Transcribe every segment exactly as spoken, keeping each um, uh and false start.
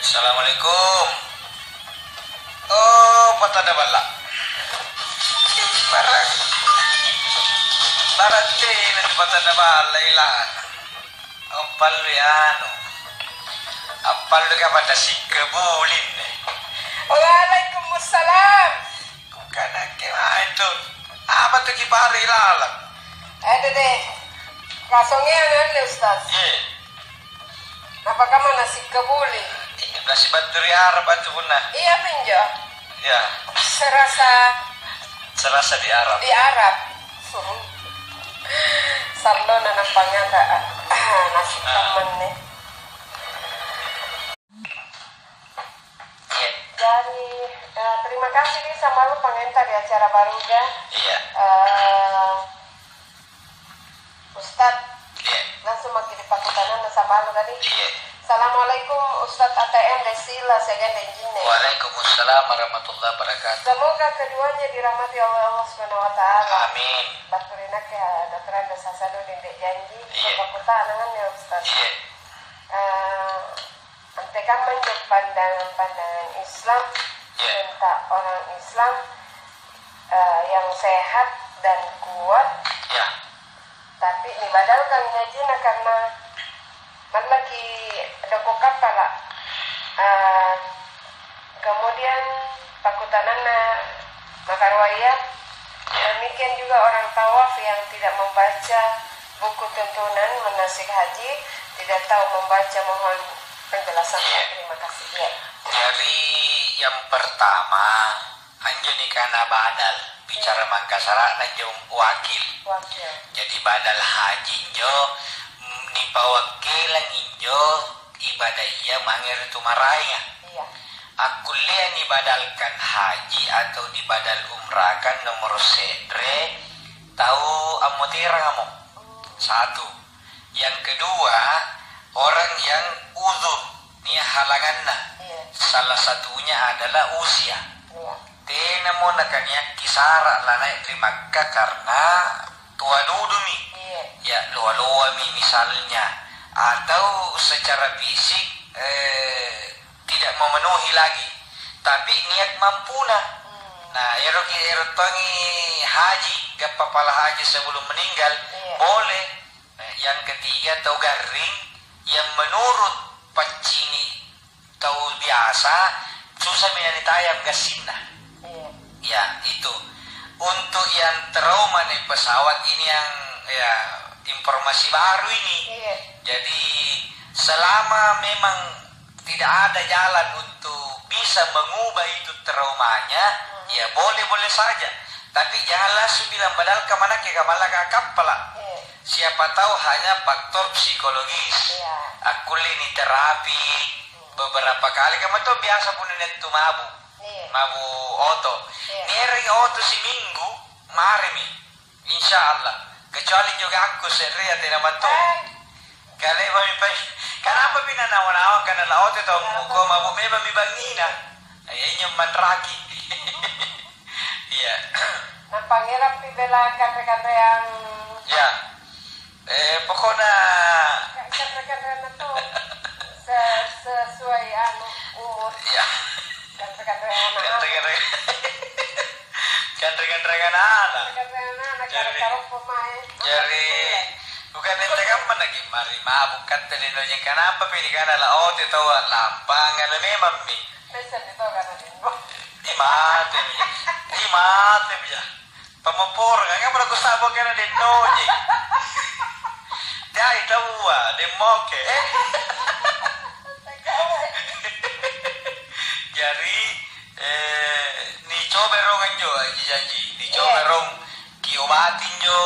Assalamualaikum. Oh, patanna balla. Barang, barang tena tu patanna balla ilana. Ampallu anu. Ampallu ka pada sikka bulinne. Waalaikumsalam. Kukana kemae tu. Apa tu kipare ilalang? Ada deh. Kasongeang anne, Ustaz. Ye. Apa kamma nasikka buli? Nasi battu ri Arab tu punna. Iya minjo. Ya. Serasa Serasa di Arab. Di Arab. Sallona nampangata. Ah, nasikka Ah. manne. Iya. Jadi, eh, terima kasih nih sama lu pangenta di acara baruga. Iya. Eh, Ustaz, Iya. langsung maki ri pakkutananna sama lu tadi. Iya. Assalamualaikum Ustaz A T M Desila siagang Denjinne. Waalaikumsalam warahmatullahi wabarakatuh. Semoga keduanya dirahmati oleh Allah Subhanahu wa Ta'ala. Amin. Battu ri nakke, eh, Dokter Andes Hasanuddin Dek Janji. Iya. Pakkutanangannya Ustaz. Iya. Eh, Antekamma injo pandangan-pandangan Islam, Iya. tentang orang Islam, eh, yang sehat dan kuat, Iya. tapi nibadalkan hajina karena mallaki dokko kappala. Eh, kemudian pakkutananna makaruaya, Iya. demikian juga orang tawaf yang tidak membaca buku tuntunan manasik haji, tidak tahu membaca, mohon penjelasannya. Iya. Terima kasih. Iya. Jadi, yang pertama, anjo nikana badal, bicara Mangkasara'na anjo wakil. Wakil. Jadi, badal haji injo, mm, nipawakkilang injo ibadah iya mange ri tu maraenga. Iya. Akkullea nibadalkan haji atau nibadal umrahkan nomoro se're tau ammoterangamo. Satu. Yang kedua, orang yang uzur, nia' halanganna. Iya. Salah satunya adalah usia. Iya. Tenamo nakaniakki sara' lanai' ri Makkah karena tua dudumi. Iya. Ya, loa-loami misalnya. Atau secara fisik, eh, tidak memenuhi lagi, tapi niat mampuna. Hmm. Nah, ero ki-, ero tongi haji, gappa pala haji sebelum meninggal, Iya. boleh. Nah, yang ketiga, tau garring yang menurut paccini' tau biasa, susah mi nanitayang gassinna. Iya. Ya, itu. Untuk yang trauma naik pesawat ini yang, ya, informasi baru ini. Iya. Jadi, selama memang tidak ada jalan untuk bisa mengubah itu traumanya, Hmm. ya boleh-boleh saja. Tapi jangan langsung bilang, "Padahal kamanakke kamallaka kappala." Iya. Siapa tahu hanya faktor psikologis. Iya. Akkulle niterapi Hmm. beberapa kali. Kamu tuh biasa punna nettu mabu. Iya. Mabu oto. Iya. Nierang oto siminggu, marimi. Insya Allah. Kecuali juga aku se'rea tena matto. Eh. Kale mami pai. Kenapa pina nawa-nawa kana la oto tau muko mabu memang mi bangina. Ya injo manraki. Iya. Nampa ngerappi bela kanre-kanreang. Ya. Eh, pokokna Ka-, kanre-kanreang to. Se-, sesuai anu umur. Iya. Kanre-kanreang anak-anak. Kanre-kanre-, kanre-kanreang anak-anak. Kanre-kanreang anak-anak, Jari, kare-kare pemae. Jari, bukan ente kamma lagi mari mabuk katte lino jeng kanapa pi nikana la ote tau lampang anu memang mi. Biasa di tau kana lino. Di mate mi. Di mate mi ya. Pamopporang, angngapa nakusa'bo angkana dennoji? Teai taua, demmoke. Jari, eh, nicoba rong anjo, Haji Janji, nicoba Iya. rong kiobati injo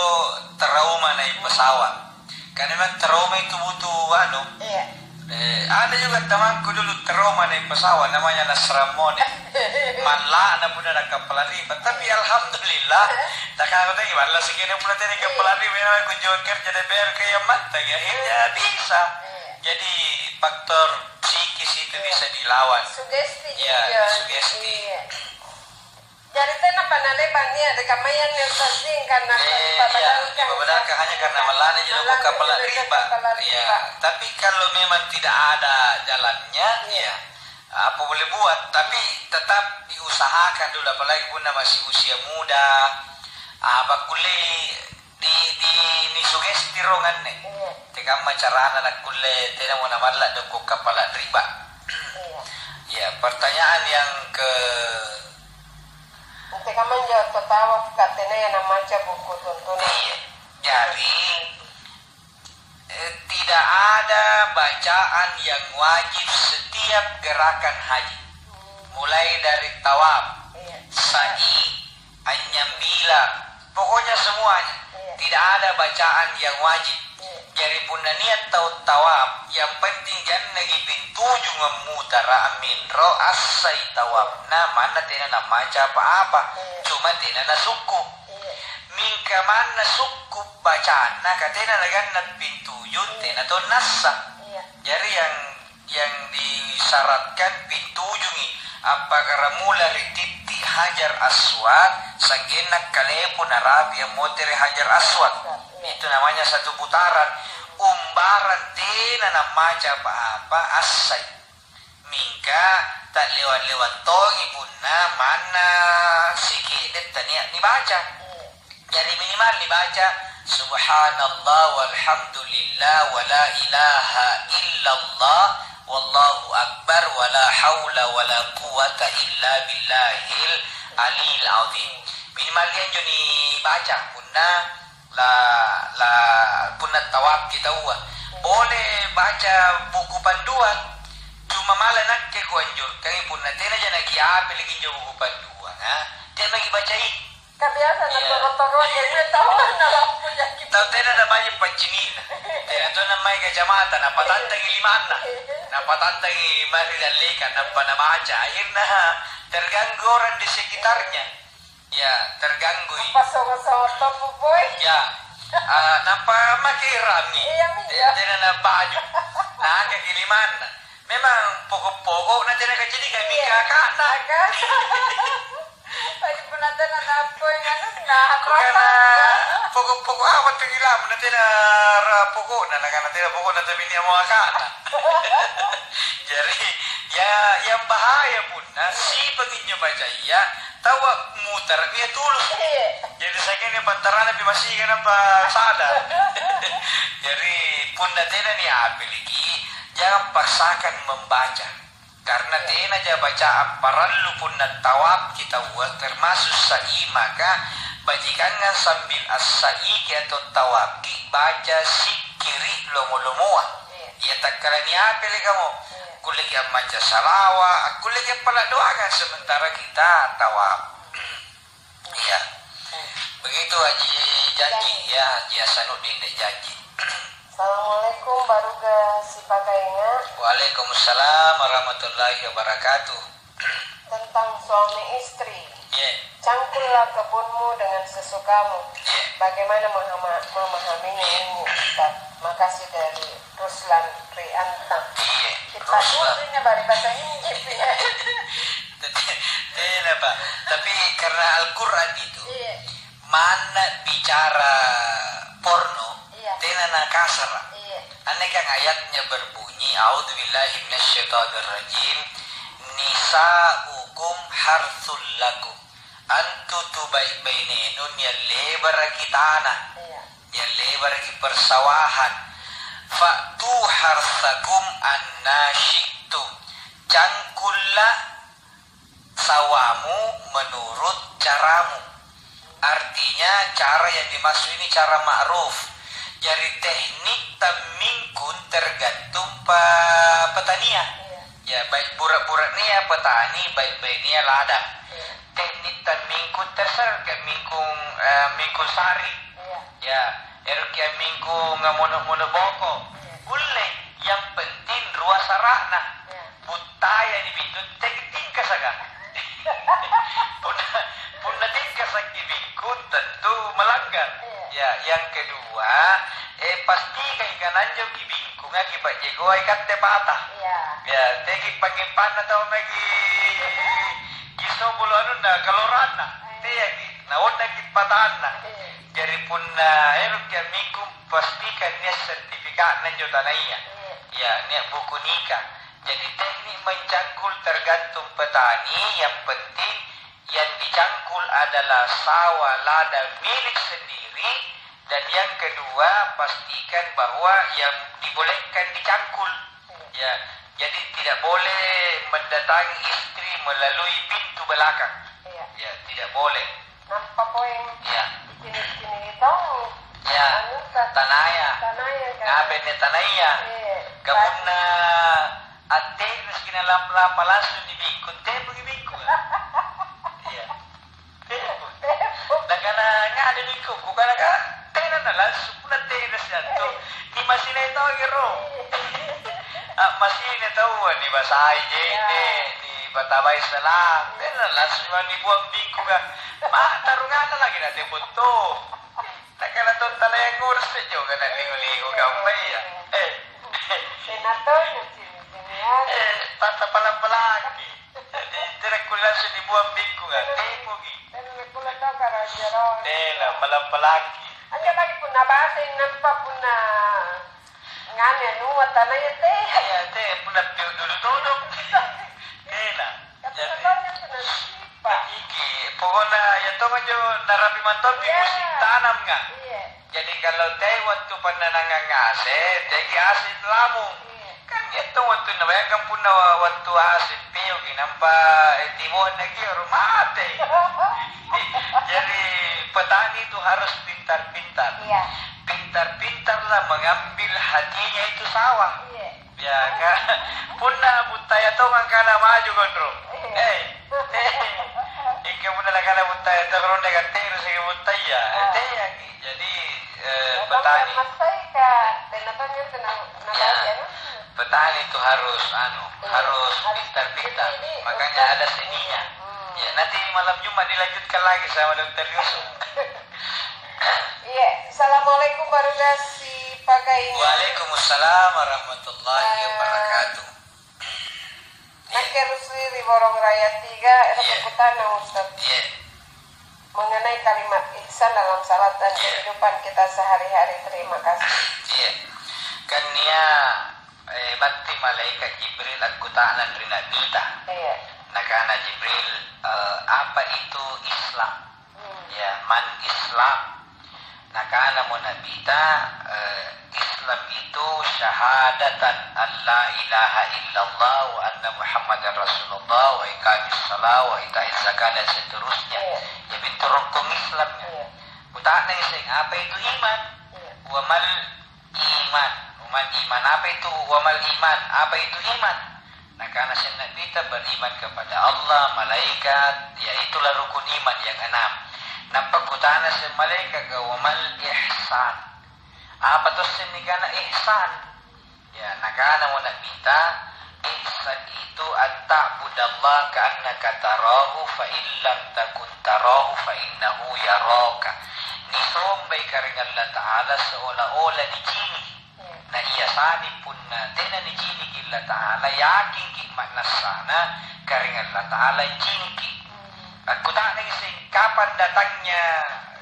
trauma naik pesawat. Karena memang trauma itu butuh anu. Iya. Eh, ada juga temanku dulu trauma naik pesawat namanya Nasramone. Malla'na punna nakappala ripa. Tapi alhamdulillah, nakana tadi malla sikene punna tena kappala ripa, namanya kunjungan kerja D P R ke yang matang, akhirnya bisa. Iya. Jadi faktor psikis itu Iya. bisa dilawan. Sugesti Iya, juga. sugesti. Iya. Jari tenapa nale'ba nia' ri kammayanne Ustaz Zing, karena Eh, iya, dipabadalkan. Dipabadalkan hanya karena mallana ji loko kappala ripa. Iya, tapi kalau memang tidak ada jalannya, Iya. ya, Apa boleh buat, tapi tetap diusahakan dulu, apalagi punna masih usia muda. Apa kulle di, di, nisugesti rong anne. Iya. Tekamma carana nakkulle tenamo namalla dokko kapala riba. Iya. Ya, pertanyaan yang ke Tekamma injo tatawa ka tenaya namaca buku tuntunan. Iya. Jari, Eh, tidak ada bacaan yang wajib setiap gerakan haji. Mulai dari tawaf, Iya. sa'i, anyambila, pokoknya semuanya. Iya. Tidak ada bacaan yang wajib. Iya. Jari punna niat tau tawaf, yang penting jannaki pintujung ammutara, amminro, assai tawafna, manna tena namaca apa-apa. Iya. Cuma tena nasukku. Iya. Mingka manna sukku bacanna, ka tena naganna pintujung, tena tong nassa. Iya. Jari yang, yang disyaratkan pintujungi, appakkaramula ri titti Hajar Aswad, sa'genna kalepo narapi ammotere Hajar Aswad. Iya. Itu namanya satu putaran. Umbarang tena nammaca apa-apa, assai. Mingka tallewa-lewa tongi punna manna sike'de' tania nibaca. Jari minimal nibaca, "Subhanallah walhamdulillah wala ilaha illallah wallahu akbar wala haula wala quwata illa billahil aliyil azim." Minimal ianjo nibaca punna la, la, punna tawafki taua. Pole baca buku panduan, cuma mala nakke kuanjurkangi punna tenaja nakiapeleki injo buku panduanga, tea maki bacai. Ka biasa Iya. natoro-toroang, jadi taua nalampu jaki. Tau tena nabaji paccini'na. Tena to namai kacamata, napatantangi limanna. Napatantangi mae ri dallekang, nampa nabaca. Akhirnya terganggu orang di sekitarnya. Ya, terganggui. Apa songo-songo tommo, boy? Ya. Ah, nampa maki rami. Iya, iya. Tena, tena nabaju. Nakaki limanna. Memang poko'-poko' na tena kacini kami Iya. kakakna. Kakak. Lagi punna tena nappoi nganu, nah, Kukana poko'-poko' apa tu bilang, na tena ra pokokna, nakana tena pokokna tapi nia mau akakna. Jari, ya, yang bahaya punna, sipang injo macaya, taua mutara nia tulu. Iya. Jadi, sakingna pantarana pi masika nampa sadar. Jari, punna tena niapeleki, jangan paksakan membaca. Karena Iya. tenaja bacaan parallu punna tawafki taua, termasuk sa'i, maka bajikangang sambil assa'iki atau tawafki, baca sikkiri lomo-lomoa. Iya. Iya, takkala niapelekamo, Iya. kulleki ammaca salawa, akkulleki appala' doangang sementara kita tawaf. Iya. Begitu Haji Janji, Janji. Ya, Haji Hasanuddin dek Janji. Assalamualaikum, baruga sipakaenga. Waalaikumsalam warahmatullahi wabarakatuh. Tentang suami istri. Iya. Cangkulla kebunmu dengan sesukamu. Iya. Bagaimana menghama-, memahaminya ini, Ustaz? Makasih dari Ruslan Rianta. Iya, Kita Ruslan. Putrinya bari bahasa Inggris ya. Tenapa. Tapi karena Al-Quran itu, Iya. manna bicara porno, Iya. tena nakasara. Iya. Anne kan ayatnya berbunyi, "A'udzubillahi minasyaitonirrajim. Nisa'ukum harsul lakum." Antu tu baik-bainenu niallebaraki tana. Iya. Niallebaraki persawahan. Fa'tu harsakum anna syi'tum. Cangkulla sawamu menurut caramu. Artinya, cara yang dimaksud ini cara ma'ruf. Jari, teknik tammingkung tergantung pa-, petania. Iya. Ya, baik burak-buraknia petani, baik-baiknia ladang. Iya. Teknik tammingkung terserah kayak mingkung, eh, mingkung sari. Iya. Ya, eroki ammingkung mono-mono boko. Iya. Kulle, yang penting rua sara'na. Iya. Buttayani bingkung, teki tingkasaka. Punna, punna tingkasaki bingkung, tentu melanggar. Iya. Ya, yang kedua, eh, pastikan ikananjoki bingkunga kipajjekoai katte pata. Iya. Ya, teki pangimpanna tau maki gisobolo anunna, kaloranna. Iya. Teaki, naonnaki patanna. Iya. Jari punna eroki ammingkung, pastikan nia' sertifikatna injo tanaya. Iya. Ya, nia' buku nikah. Jadi, teknik mencangkul tergantung petani, yang penting yang dicangkul adalah sawah ladang milik sendiri, dan yang kedua, pastikan bahwa yang dibolehkan dicangkul. Ya, jadi tidak boleh mendatangi istri melalui pintu belakang. Iya. Ya, tidak boleh. Nampa poeng. Iya. Cini-cini tong. Iya. Anu, ta-, tanaya. Tanaya, kan? Ngabenni tanaya. Iya. Kapunna atte'reski na lampa-lampa langsung nibingkung, tepoki bingkunga. Iya. Tepo. Tepo. Nakana, "Ngani bingkung?" Kukana, "Ka, tena na langsung punna te'resi antu. Iya. Nimasine tongi ro." Iya. Ah, masine taua, nibasai je'ne', iya, nipatabai selang. Tena na langsung nibuang bingkunga. Ma, tarunganna lagi na tepo to. Nakana tong tala yang ngurus sejo kana lingu-lingu gammaya. Eh. Tena tongi cini-cini, ya. Eh, tata palang-palangki. Jadi, tena kulle langsung nibuang bingkunga, tepoki. Tena kulle tau karaja-raja. Tena, palang-palangki. Anjo lagi punna bate, nampa punna nganu anua tanaya te. Iya, te, punna piu dulu todong. Tena. Kata jadi, tanya punna sipa. Iki, pokokna iya tong anjo narapi mantompi, iya, musim tanamnga. Iya. Jadi, kalau teai wattu pannanangang ase', teaki ase' lamung. Iya. Kan iya tong wattunna, bayangkan punna wa-, wattu ase' peoki, nampa, eh, tiboanna kioro, matei. Jadi, petani itu harus pintar-pintar. Iya. Pintar-pintarlah mengambil hatinya itu sawah. Iya. Ya, ka-, punna buttaya tong angkana maju konro. Iya. Eh, eh, ingka punna nakana buttaya tong ronde katteru sege buttaya. Ah. Eh, teaki. Jadi, eh, ya, petani. Massaika, tena tonja tena, ya, nabaya, no? Petani itu harus, anu, iya, harus harus pintar-pintar. Ini, ini makanya harus ada seninya. Hmm. Ya, nanti malam Jumat dilanjutkan lagi sama Dokter Yusuf. Iya, assalamualaikum, baruga si Pagainga. Waalaikumsalam warahmatullahi, eh, wabarakatuh. Iya. Nakke Rusli ri Borong Raya Tiga, ero, iya, kutana, Ustaz. Iya. Mengenai kalimat ihsan dalam salat dan, iya, kehidupan kita sehari-hari. Terima kasih. Iya. Kan nia, eh, batti malaika Jibril akkuta'nang ri Nabita. Iya. Nakana Jibril, eh, "Apa itu Islam?" Hmm. Ya, "Man Islam?" Nakanamo Nabita, eh, "Islam itu syahadatan an la ilaha illallah wa anna Muhammadar Rasulullah wa iqamis shalah wa ita'iz zakah," dan seterusnya. Iya. Ya, pintu rukun Islam, ya. Iya. Kuta'nang seng, "Apa itu iman?" Iya. "Wa mal iman?" Wa mal iman, apa itu? "Wa mal iman?" Apa itu iman? Nakana seng Nabita, "Beriman kepada Allah, malaikat," ya, itulah rukun iman yang enam. Nampa kutana seng malaikaka, "Wa mal ihsan?" Apa tosseng nikana ihsan? Ya, nakanamo Nabita, "Ihsan itu an ta'budallaha ka'annaka tarahu, fa in lam takun tarahu, fa innahu yaraka." Nisombai karaeng Allata'ala seola-ola niciniki. Na ia sani punna tena niciniki Allata'ala, yakinki ma'nassana karaeng Allata'ala ciniki. Akkuta'nangi seng, "Kapan datangnya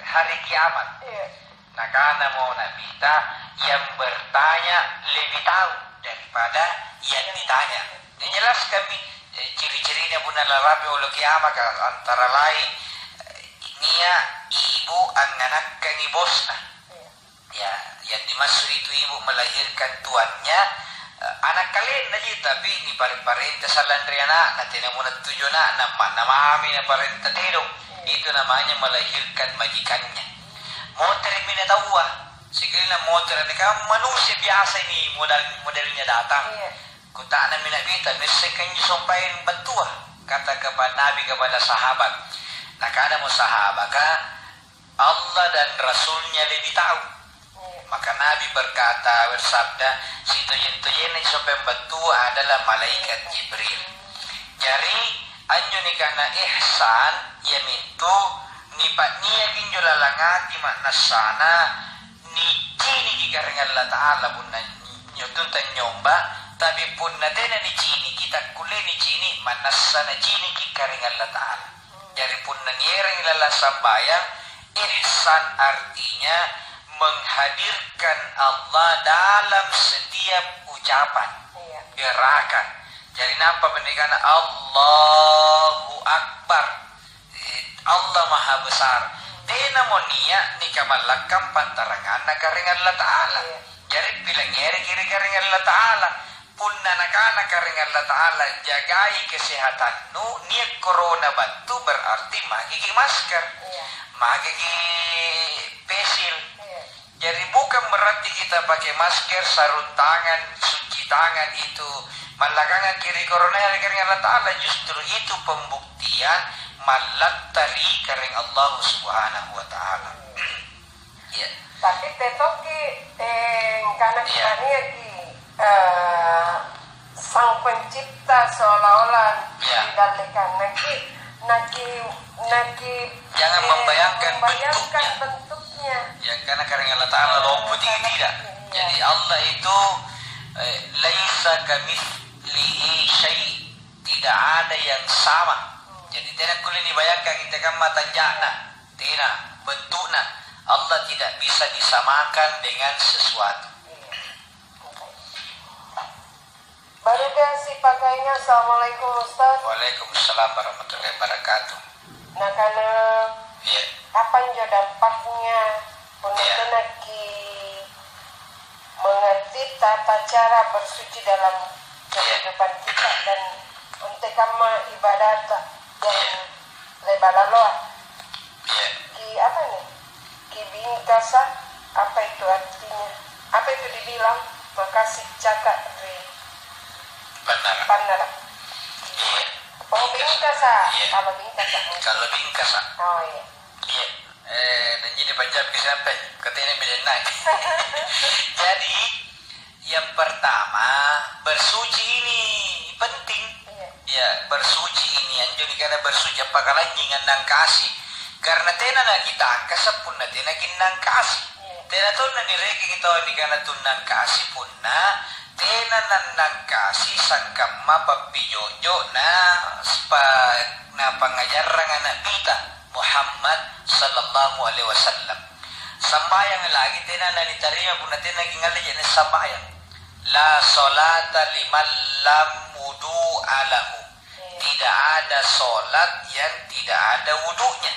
hari kiamat?" Iya. Nakanamo Nabita, "Yang bertanya lebih tahu daripada yang ditanya." Dijelaskanmi, eh, ciri-cirinya punna larapi olo kiamaka, antara lain, eh, nia' ibu angnganakkangi bosna. Ya, yang dimaksud itu ibu melahirkan tuannya, eh, anak kalenna ji, tapi nipare-parenta sallang ri anakna, tena munattuju anakna, amma'na mami naparenta tedong. Itu namanya melahirkan majikannya. Moteremi na taua, sikalina motere' ni kamma manusia biasa ini modal, modelnya datang. Iya. Kuta'nammi Nabita, "Missengka anjo sompaeng battua?" Kata kepada Nabi kepada sahabat. Nakanamo sahabaka, "Allah dan Rasulnya lebih tahu." Maka Nabi berkata, bersabda, "Sitojeng-tojenna sompaeng battua adalah malaikat Jibril." Jari, anjo nikana ihsan, iamintu nipa'niaki injo lalang ati ma'nassana, niciniki karaeng Allata'ala punna nyo-, tunta nyomba, tapi punna tena niciniki, takkulle nicini', ma'nassa naciniki karaeng Allata'ala. Jari punna nierangi lalang sambayang, ihsan artinya menghadirkan Allah dalam setiap ucapan, iya, gerakan. Jari nampa nikana, "Allahu Akbar." Eh, Allah Maha Besar. Tenamo nia' nikamallakkang pantaranganna Karaeng Allata'ala. Jari pilangngereki ri Karaeng Allata'ala. Punna nakana Karaeng Allata'ala, "Jagai kesehatannu, nia' korona battu," berarti makeki masker, makeki face shield. Jari, bukan berarti kita pakai masker, sarung tangan, cuci tangan itu mallakangangki ri korona, ri Karaeng Allata'ala, justru itu pembuktian mallatta ri Karaeng Allah Subhanahu wa Ta'ala. Ya. Tapi tetoki, eh, kana Iya. Niaki, eh, Sang Pencipta seolah-olah Iya. Di dallekang. Naki, naki, naki, Jangan eh, membayangkan membayangkan bentuknya. Bentuknya. Ya, karena Karaeng Allata'ala lompo tinggi tidak. Iya. Jadi Allah itu, eh, laisa kamitslihi syai'. Tidak ada yang sama. Jadi tena kulle nibayangkan antekamma tanja'na, tena bentukna. Allah tidak bisa disamakan dengan sesuatu. Baruga sipakainga, "Assalamualaikum, Ustaz." Waalaikumsalam warahmatullahi wabarakatuh. Nakana, Iya. "Apa njo dampaknya punna Iya. tenaki mengerti tata cara bersuci dalam Iya. kehidupan kita dan antekamma ibadata yang Iya. le'ba' laloa?" Iya. Ki apa nih? Kibingkasa, apa itu artinya? Apa itu dibilang? Makasih caka ri Pannara. Pannara. Iya. Oh, bingkasa. Iya. Kalau bingkasa. Kalau bingkasa. Oh, iya. Iya. Eh, dan jadi panjang bisa sampai. Katanya milenial. Jadi, yang pertama, bersuci ini penting. Iya. Ya, bersuci ini, anjo nikana bersuci, appakalanynying annangkasi. Karena tena nakitangkasa punna tena kinnangkasi. Iya. Tena tonna nirekengi tau nikana tunnangkasi punna tena nannangkasi sangkamma pappijo'jo'na spa-, na pangngajarranga Na'bita Muhammad sallallahu alaihi wasallam. Sambayang lagi tena nanitarima punna tena kingalle je'ne' sambayang. La sholata liman lam wudu'a lahu. Tidak ada sholat yang tidak ada wudunya.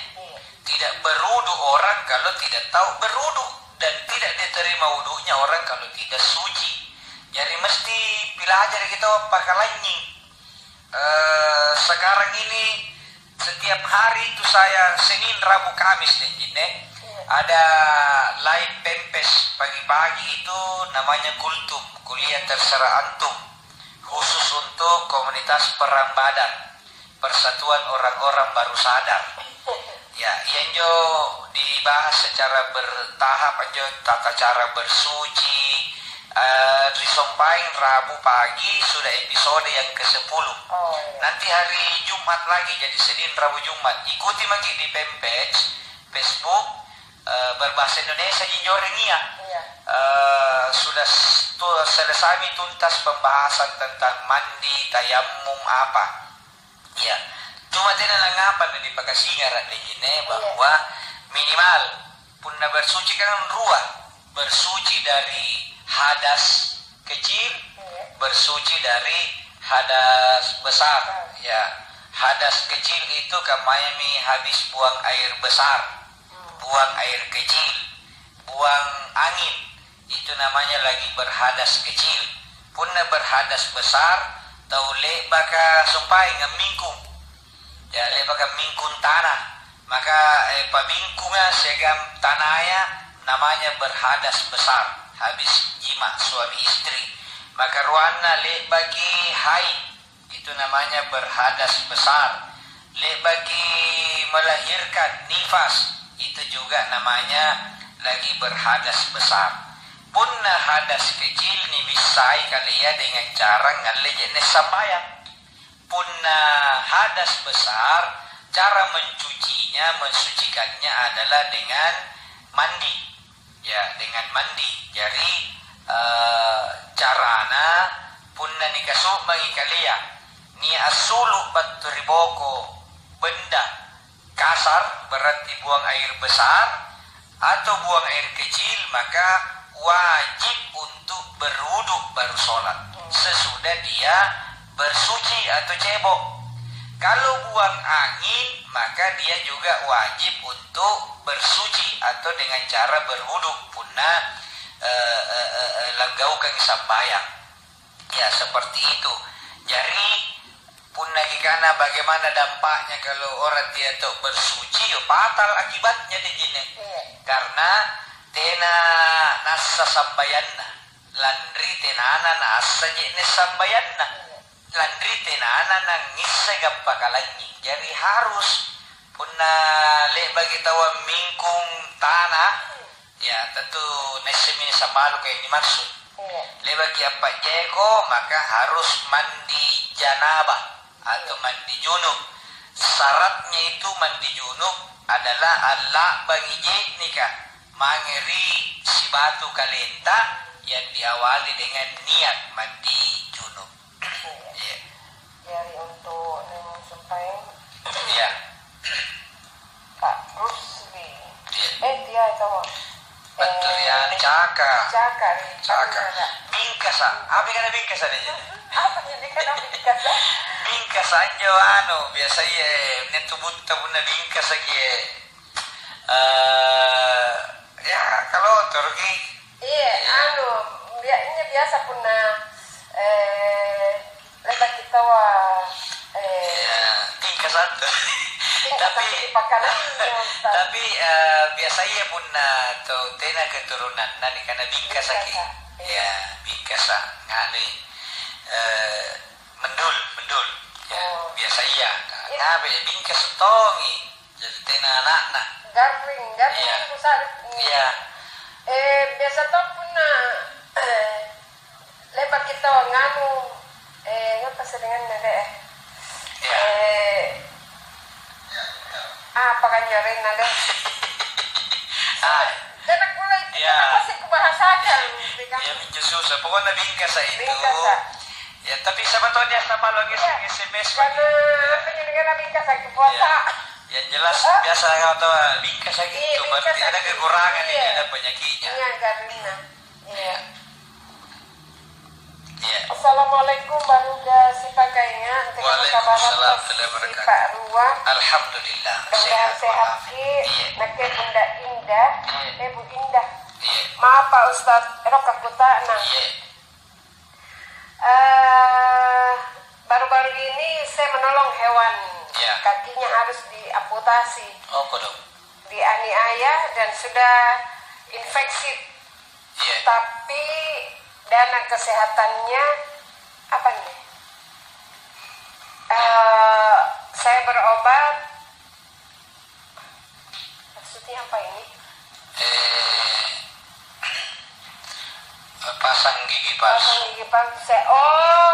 Tidak berwudu orang kalau tidak tahu berwudu. Dan tidak diterima wudunya orang kalau tidak suci. Jadi mesti pilajari kita appakalanynying. Eh, sekarang ini setiap hari itu saya Senin, Rabu, Kamis deh, Jin, eh. Iya. Ada live fanpage pagi-pagi itu namanya Kultum, Kuliah Terserah Antum. Khusus untuk komunitas perang badan, Persatuan Orang-orang Baru Sadar. Ya, iya anjo dibahas secara bertahap anjo tata cara bersuci, eh, risompaing Rabu pagi sudah episode yang kesepuluh. Oh, iya. Nanti hari Jumat lagi, jadi Senin, Rabu, Jumat. Ikuti maki di fanpage Facebook, eh, berbahasa Indonesia ji joreng iya. Iya. Eh, sudah s-, tu-, selesai mi tuntas pembahasan tentang mandi, tayammum, apa. Iya. Cuma tena nangapa na dipakasingara' deh, Jin, eh, Iya. bahwa minimal punna bersuci kan rua, bersuci dari hadas kecil, Iya. bersuci dari hadas besar. Besar. Ya, hadas kecil itu kammayami habis buang air besar, Hmm. buang air kecil, buang angin. Itu namanya lagi berhadas kecil. Punna berhadas besar, tau le'baka sumpaeng ammingkung. Ya, le'baka mingkung tanah. Maka, eh, pamingkunga siagang tanaya namanya berhadas besar. Habis jima suami istri. Maka ruanna le'baki haid. Itu namanya berhadas besar. Le'baki melahirkan nifas, itu juga namanya lagi berhadas besar. Punna hadas kecil nibissai kalea dengan cara ngalle je'ne' sambayang. Punna hadas besar, cara mencucinya, mensucikannya adalah dengan mandi. Ya, dengan mandi. Jari, eh, carana, punna nikasu'mangi kalea, nia' assulu' battu ri boko benda kasar, berarti buang air besar, atau buang air kecil, maka wajib untuk berwudu baru sholat. Sesudah dia bersuci atau cebok. Kalau buang angin, maka dia juga wajib untuk bersuci atau dengan cara berwudu punna, eh, eh, eh, eh, langgaukangi sambayang. Ya, seperti itu. Jari, punna kikana bagaimana dampaknya kalau orang tidak tahu bersuci, ya fatal akibatnya deh, Jine. Iya. Karena tena nassa sambayanna. Lanri tenana naassa je'ne' sambayanna. Iya. Lanri tenana nangisseng appakalanyi. Jari harus punna le'baki taua mingkung tana, ya tentu naissemmi sambaluka yang dimaksud. Iya. Le'baki appa'jeko, maka harus mandi janabah atau mandi junub. Syaratnya itu mandi junub adalah alla'bangi je'neka mange ri sibatu kalenta yang diawali dengan niat mandi junub. Iya. Iya. Jari untuk neng sumpaeng. Iya. Pak Rusli. Iya. Eh, dia itu. Battu ri anu, caka. Caka, ri Caka. Caka. Bingkasa. Apa kana bingkasa deh? Apa jadi kana bingkasa? Bingkasa anjo anu, biasa iya, eh, nia' tubutta punna bingkasaki, eh. Eh, ya, kalau toroki. Iya, anu, bia-, ini biasa punna, eh, le'baki taua, eh, iya, tingkasa' tu. Tingkasa' tapi, tu pakkalangi, Ustaz. Tapi, eh, biasa iya punna tau tena keturunanna nikana bingkasaki. Bingkasa', iya. Ya, bingkasa', nganui, eh, mendul, mendul. Ya, oh, biasa iya. Iya. Ngabe bingkasa' tongi. Jadi tena ana'na. Garring, garring. Iya. Kusa'ring. Iya. Eh, biasa to punna, eh, le'baki tau nganu, eh, ngapa sedenganna deh? Iya. Eh, apa kan arenna deh? Ah. Tena kulle, iya, tena pasti kubahasakan, ya kan? Iya, minjo susah. Pokoknya bingkasa' itu. Bingkasa'. Ya, tapi siapa tahu dia sama lo ngiseng, iya, S M S karena begitu. Apa jadi kena bingkasa' puasa. Iya. Yang jelas, ah, biasa kau tahu, bingkasaki. Iya, itu berarti bingkasaki. Ada kekurangan, iya, ini ada penyakitnya. Iya, garingna. Iya. Iya. Iya. Assalamualaikum, baruga sipakainga. Waalaikumsalam warahmatullahi wabarakatuh. Pak Rua. Alhamdulillah. Mudah-mudahan sehat, sehat walafiat. Iya. Nakke Bunda Indah. Iya. Eh, Bu Indah. Iya. Maaf, Pak Ustaz. Erokka kuta'nang. Iya. Eh, baru-baru ini saya menolong hewan, ya, kakinya harus diamputasi. Oh, kodong. Dianiaya dan sudah infeksi. Iya. Tapi dana kesehatannya apa nih? Eh, saya berobat, maksudnya apa ini? Eh, pasang gigi palsu. Pasang gigi palsu. Se-, oh,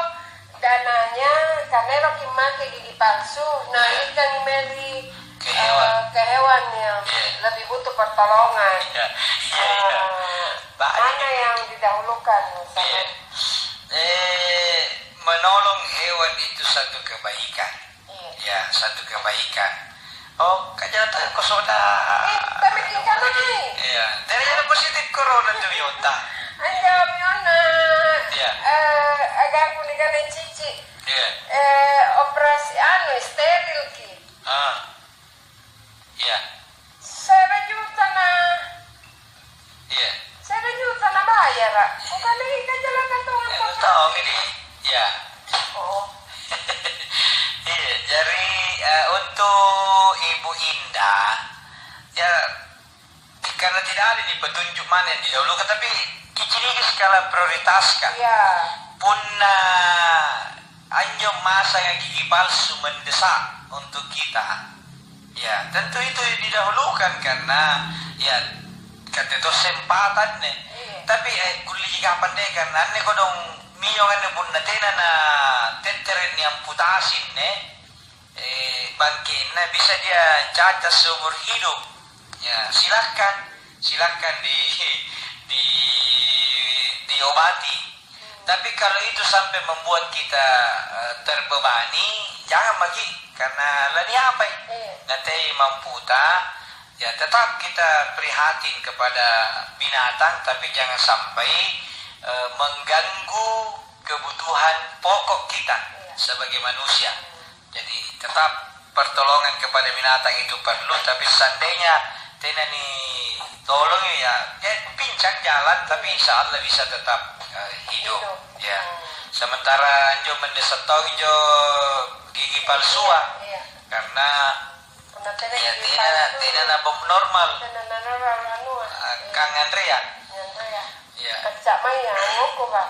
dananya karena eroki make gigi palsu. Nah, iya, ikangi meli, ke hewan, eh, ke hewan yang, iya, lebih butuh pertolongan. Iya, iya, iya. Eh, mana yang didahulukan, misalnya? Iya. Eh, menolong hewan itu satu kebaikan. Iya. Ya, satu kebaikan. Oh, kajata ko soda. Eh, tapi tingkana, eh. Iya. Tena jadi positif corona tu biota. Anjo mionna, iya, eh, agangku nikana cici. Iya. Eh, operasi anu, steril ki. Ah. Iya. Se're juta na. Iya. Se're juta na bayara. Bukan lagi kecelakaan tong. Iya, apa? Tahu ini. Iya. Oh. Iya, jadi, eh, untuk Ibu Indah, ya, karena tidak ada nih petunjuk mana yang didahulukan, tapi kiciliki skala prioritaskan. Iya. Punna anjo masanga gigi palsu mendesak untuk kita, ya, tentu itu didahulukan karena, ya, kate to sempatanne. Iya. Tapi, eh, kulleki kapang deh, karena anne kodong miong anne punna tena na tettere ni amputasinne, eh, bangkenna bisa dia cacat seumur hidup. Ya, silahkan, silahkan di, di, diobati. Tapi kalau itu sampai membuat kita, eh, terbebani, jangan maki, karena laniapai. Iya. Natei mamputa, ya tetap kita prihatin kepada binatang, tapi jangan sampai, eh, mengganggu kebutuhan pokok kita. Iya. sebagai manusia. Jadi tetap pertolongan kepada binatang itu perlu, tapi seandainya tena nitolongi, ya, ya pincang jalan, tapi insya Allah bisa tetap, eh, hidup. Hidup. Ya. Hmm. Sementara anjo mendesak tau injo gigi palsua, iya, karena punna tena ya, gigi tena, palsu, tena na normal. Tena na normal anua. Ah, iya, kang anrea. Anrea. Iya. Kacca mai ya, ngoko, Kak.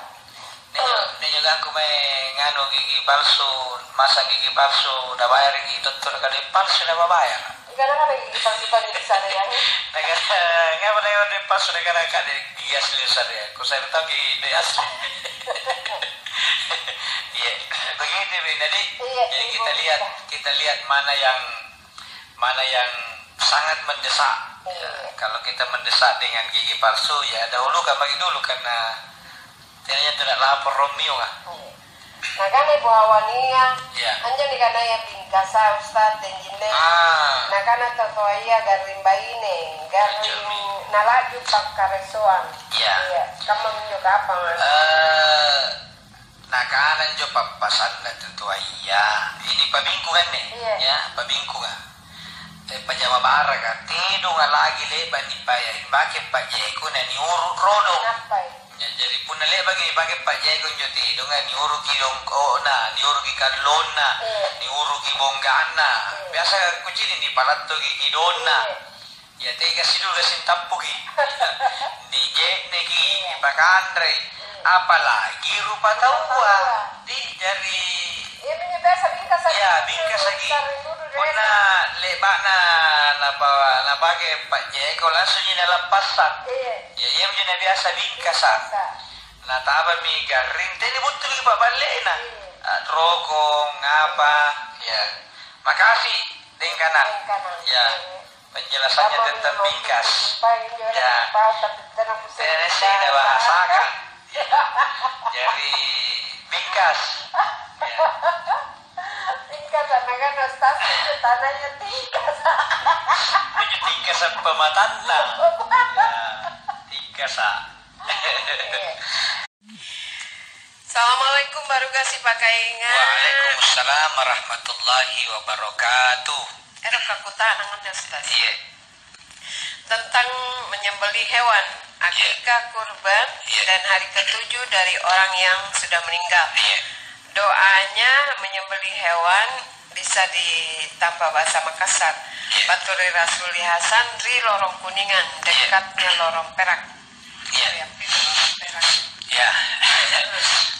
Nia-, niagang ku mae nganu gigi palsu, masang gigi palsu, nabayaraki tottu nakana palsu napabayara. Gara-gara gigi palsu tadi disareang. Nakana, ngapa nabayara palsu, nakana kade gigi asli disareang. Kusare tau gigi asli. Iya, begitu, Bin. Jadi, iya, jadi iya, kita lihat, kita lihat mana yang mana yang sangat mendesak. Ya, iya, kalau kita mendesak dengan gigi palsu, ya dahulukan bagi dulu karena tenaya tidak lapor Romeo, ah. Iya. Nakana Ibu Hawania, iya, anjo nikanaya bingkasa, Ustaz, tenjinne. Ah. Nakana totoaya garring baine, garring, iya, nalaju pakkaressoang. Iya. Iya, kammaminjo kapang, ah. Eh, Nakana anjo pappasanna tu toaya, ini pabingkunganne, iya, ya, pabingkunga. Eh, pajama baraka, tedonga lagi le'ba' nipaya-, nipake pa'jeko na niuru' rodong. Nappai? Ya, jari punna le'baki nipake pa'jeko anjo tedonga, niuruki dongko'na, niuruki kallonna, iya, niuruki bongganna. Iya. Biasa kucini' nipalattoki kidonna. Iya. Iya, tega sidulu gassing tappuki. Nije'neki, nipakanrei, apalagi rupa taua. Di, jari, iyaminjo biasa bingkasaki. Iya, bingkasaki. Punna le'ba'na napa-, napake pa'jeko, langsungji nalappassang. Iya. Iya, iyaminjo na biasa bingkasa. Bingkasa. Natabami garring, tena buttuki pa'balle'na. Iya. Ah, rokong, apa, ya. Makasi, Dengkanang. Dengkanang. Ya. Iya. Penjelasannya tentang bingkas. Ya. Tena sida bahasakan. Ya. Jari bingkas. Ya. Bingkas, tanahnya tingkas. Menuju tingkas apa matanna? Ya, tingkas, ah. Iya. Assalamualaikum, baruga sipakainga. Waalaikumsalam warahmatullahi wabarakatuh. Ero' kakutanang anne, Ustaz. Iya. Tentang menyembelih hewan, iya, akikah, kurban, iya, dan hari ketujuh dari orang yang sudah meninggal. Iya. Doanya menyembelih hewan bisa ditampa bahasa Makassar. Iya. Battu ri Rasuli Hasan ri Lorong Kuningan, iya, dekatnya Lorong Perak. Iya. Iya, pi Lorong Perak. Iya.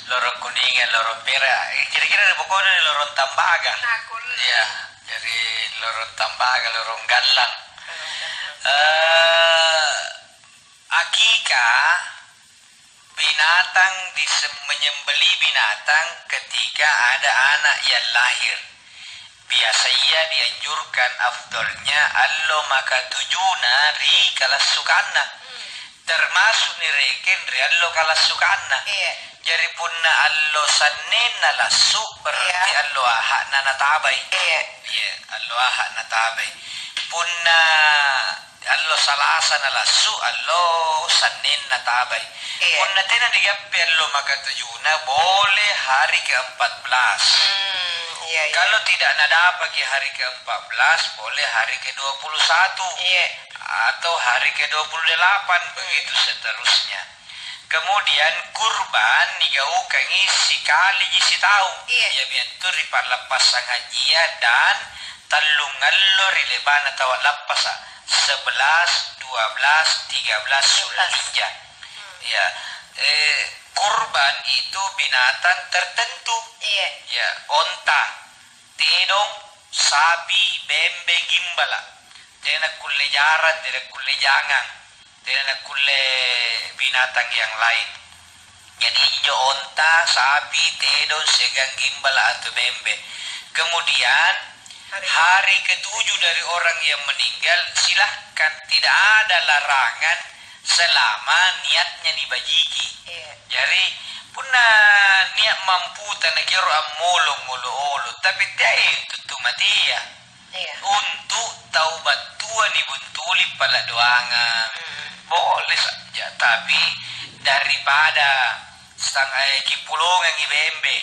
Lorong Kuningan, Lorong Perak. Kira-kira di pokoknya Lorong Tambaga. Nah, kulle. Iya, dari Lorong Tambaga, Lorong Gallang. Lorong Gallang. Eh, akikah, binatang disem-, menyembelih binatang ketika ada anak yang lahir. Biasaya dianjurkan afdolnya allo makatujuna ri kalassukanna. Hmm. Termasuk nirekeng ri allo kalassukanna. Iya. Jari punna allo sannenna lassu, berarti, iya, allo aha'na natabai. Iya. Iya, allo aha' natabai. Punna allo Salasa na lassu, allo sannenna tabai. Iya. Punna tena digappi allo makatujuna, boleh hari keempat belas. Hmm, iya, iya. Kalau tidak nadapaki hari keempat belas, boleh hari kedua puluh satu. Iya. Atau hari kedua puluh delapan, begitu seterusnya. Kemudian kurban nigaukangi sikaliji sitaung. Iya. Iami antu ri pa'lappassang hajia dan tallung allo ri le'ba'na tau a'lappasa', sebelas, dua belas, tiga belas Zulhijjah. Hmm. Ya, eh, kurban itu binatang tertentu. Iya. Ya, onta, tedong, sapi, bembe, gimbala'. Tena kulle jarang, tena kulle jangang. Tena nakkulle binatang yang lain. Jadi, injo onta, sapi, tedong, siagang gimbala' atau bembe. Kemudian, hari ketujuh dari orang yang meninggal, silahkan, tidak ada larangan selama niatnya nibajiki. Iya. Jari, punna nia' mamputa nakioro ammolong olo-olo, tapi teai tuttu matea. Iya. Untu' tau battua nibuntuli pala' doangang. Hmm. Boleh saja, tapi daripada sang-, eh, kipulongangi bembe,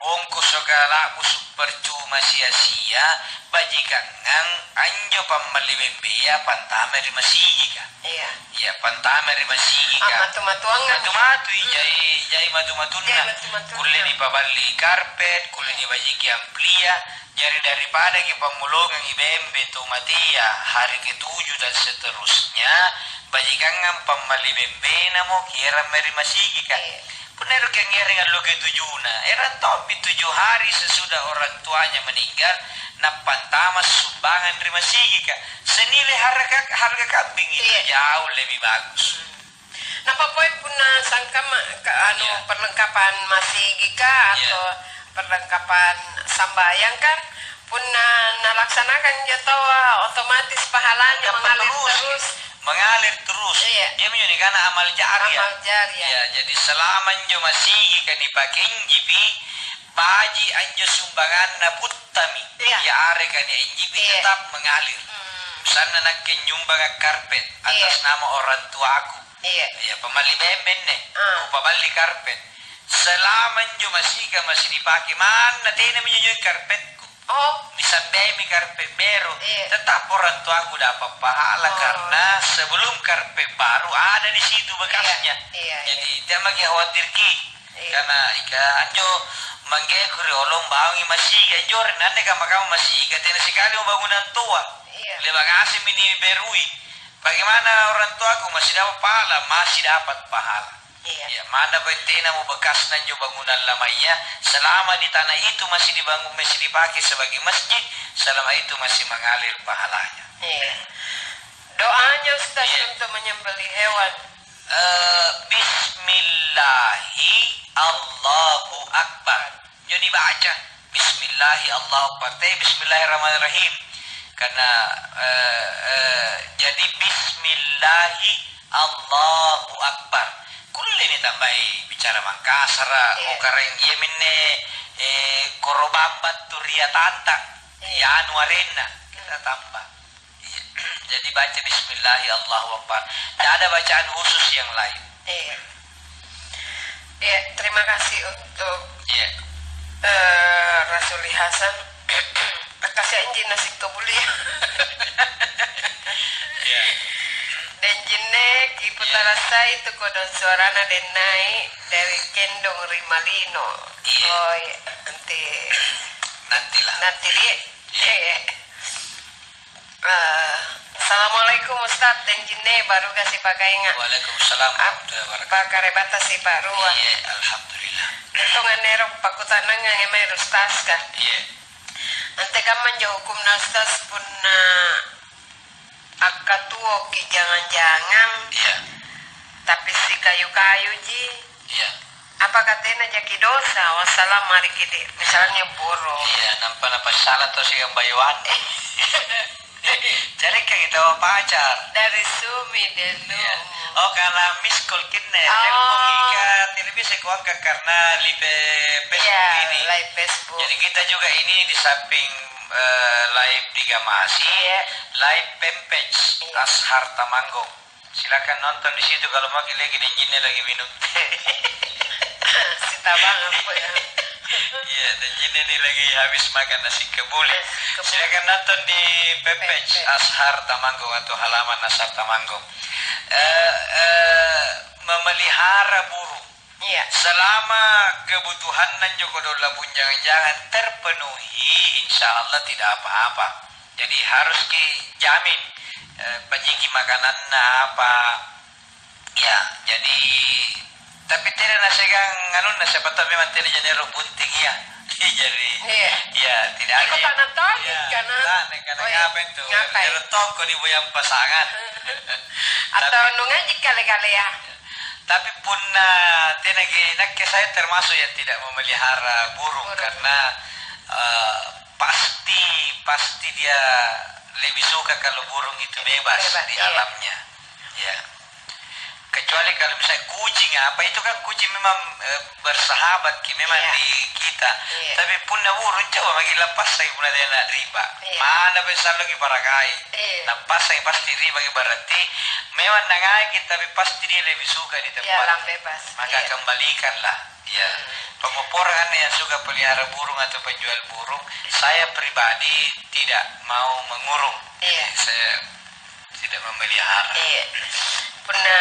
Bongkosoka la'busu' percuma sia-sia, bajikangang anjo pammalli bembea pantama ri masigika. Iya. Iya, pantama ri masigika. Ah, matu-matuangang. Matu-matui, hmm, jai, jai matu-matunna. Jai matu-matunna. Kulle nipaballi karpet, kulle nibajiki amplia. Jari daripadaki pammulongangi bembe tau matea hari ketujuh dan seterusnya, bajikangang pammalli bembenamo kierang mae ri masigika. Iya. Punna ero' kiangngerang allo ketujuna, erang tommi tujuh hari sesudah orang tuanya meninggal, nappantama sumbangan ri masigika. Senilai harga, harga kambing itu, iya, jauh lebih bagus. Hmm. Nampa pole punna sangkamma, ka-, anu, iya, perlengkapan masigika, iya, atau perlengkapan sambayang kan, punna nalaksanakan anjo taua, otomatis pahalanya mengalir terus. Mengalir terus. Iya. Iyaminjo nikana amal jariah. Amal jariah. Ya, jadi selama injo masigika nipakenjipi, baji anjo sumbanganna puttami. Iya. Yareka nienjipi, iya, tetap mengalir. Hmm. Misalna nakke nyumbanga karpet atas, iya, nama orang tuaku. Iya. Iya, pamalli bembenne. Ah. Kupaballi karpet. Selama injo masigika masih dipake, manna tenami injo karpetku. Oh. Nisabbeimi karpet beru, iya, tetap orang tuaku dapat pahala, oh, karena sebelum karpet baru ada di situ bekasnya. Iya, iya, iya. Jadi, teamaki khawatirki. Iya. Karena ika anjo manggeku riolong bangungi masigi, anjo ri nanne kamma-kamma masigi, tena sikali mo bangunan toa. Iya. Le'ba' ngasengmi niberui. Bagaimana orang tuaku masih dapat pahala? Masih dapat pahala. Iya. Ya, manna ko tenamo bekasna anjo bangunan lamaya, selama di tanah itu masih dibangun, masih dipakai sebagai masjid, selama itu masih mengalir pahalanya. Iya. Doanya, Ustaz, iya, untuk menyembelih hewan. Eh, bismillahi Allahu Akbar. Injo nibaca, bismillahi Allahu Akbar. Te, bismillahirrahmanirrahim. Karena, eh, eh, jadi bismillahi Allahu Akbar. Kulle nitambai bicara Mangkasara, iya, oh, Karaeng, iaminne, eh, korobang battu ri Atantang, iya, ri anu arenna, kita tambah. Iya. Jadi baca bismillahi Allahu Akbar. Tidak ada bacaan khusus yang lain. Iya. Iya, terima kasih untuk, iya, eh, Rasuli Hasan. Kasih anjing nasi kebuli. Iya. Denjinne, iya, kiputarassai tu kodong suarana dennai dari Kendong ri Malino. Iya. Oh, iya. Nanti. Nantilah. Nanti, Dik. Iya. Iya. Ah, assalamualaikum Ustaz, denjinne baru kasi pakainga. Waalaikumsalam warahmatullahi wabarakatuh. Apa karebatasi Pak Rua? Iya, alhamdulillah. Tongannero pakuta'nangang mae ri Ustaz ka. Iya. Antekamma anjo hukumna Ustaz punna akkatuoki jangang-jangang, iya, tapi sikayu-kayuji? Iya. Apakah tena jaki dosa? Wassalam, mari kita, misalnya burung. Iya, nampa napassala tau siagang bayoanna. Carikangi tau pacar. Dari Sumi dulu. Iya. Oh, karena miss call kinne, oh, nelpon ika, tidak bisa kuangkat karena live Facebook, iya, ini. Live Facebook. Jadi kita juga ini di samping, eh, live di Gamasi, iya, live fanpage, iya, Ashar Tamanggong. Silakan nonton di situ kalau mau, lagi denjinne lagi minum teh. Sitabang apa ya? Iya, denjinne ini lagi habis makan nasi kebuli. Kebuli. Silakan nonton di fanpage, fanpage Ashar Tamanggong atau halaman Ashar Tamanggong. Eh, eh, memelihara burung. Iya. Selama kebutuhanna anjo kodong lapung jangang-jangang terpenuhi, insya Allah tidak apa-apa. Jadi harus ki jamin, eh, bajiki makananna apa. Ya, jadi, tapi tena nasegang anunna, siapa tahu memang tena janero bunting, iya. Jadi, iya, iya, tidak ada. Iko yang tanah toli, iya, karena, tanah, karena oh, iya, ngapain tuh? Ngapain? Janero tongko di boyang pasangan. Atau tapi nungaji kale-kalea. Tapi punna tenaki, nakke saya termasuk yang tidak memelihara burung, burung, karena, eh, pasti, pasti dia lebih suka kalau burung itu bebas, bebas, di, iya, alamnya. Ya. Kecuali kalau misalnya kucing apa, itu kan kucing memang, eh, bersahabat ki memang, iya, di kita. Iya. Tapi punna burung, coba maki lappassai punna tena riba. Iya. Mana pe salloki parakai. Iya. Nappassangi pasti ribaki, berarti memang nangaiki, tapi pasti dia lebih suka di, iya, tempat alam bebas. Maka, iya, kembalikanlah. Ya. Hmm. Pengopporanganna yang suka pelihara burung atau penjual burung, saya pribadi tidak mau mengurung. Iya. Jadi, saya tidak memelihara. Iya. Punna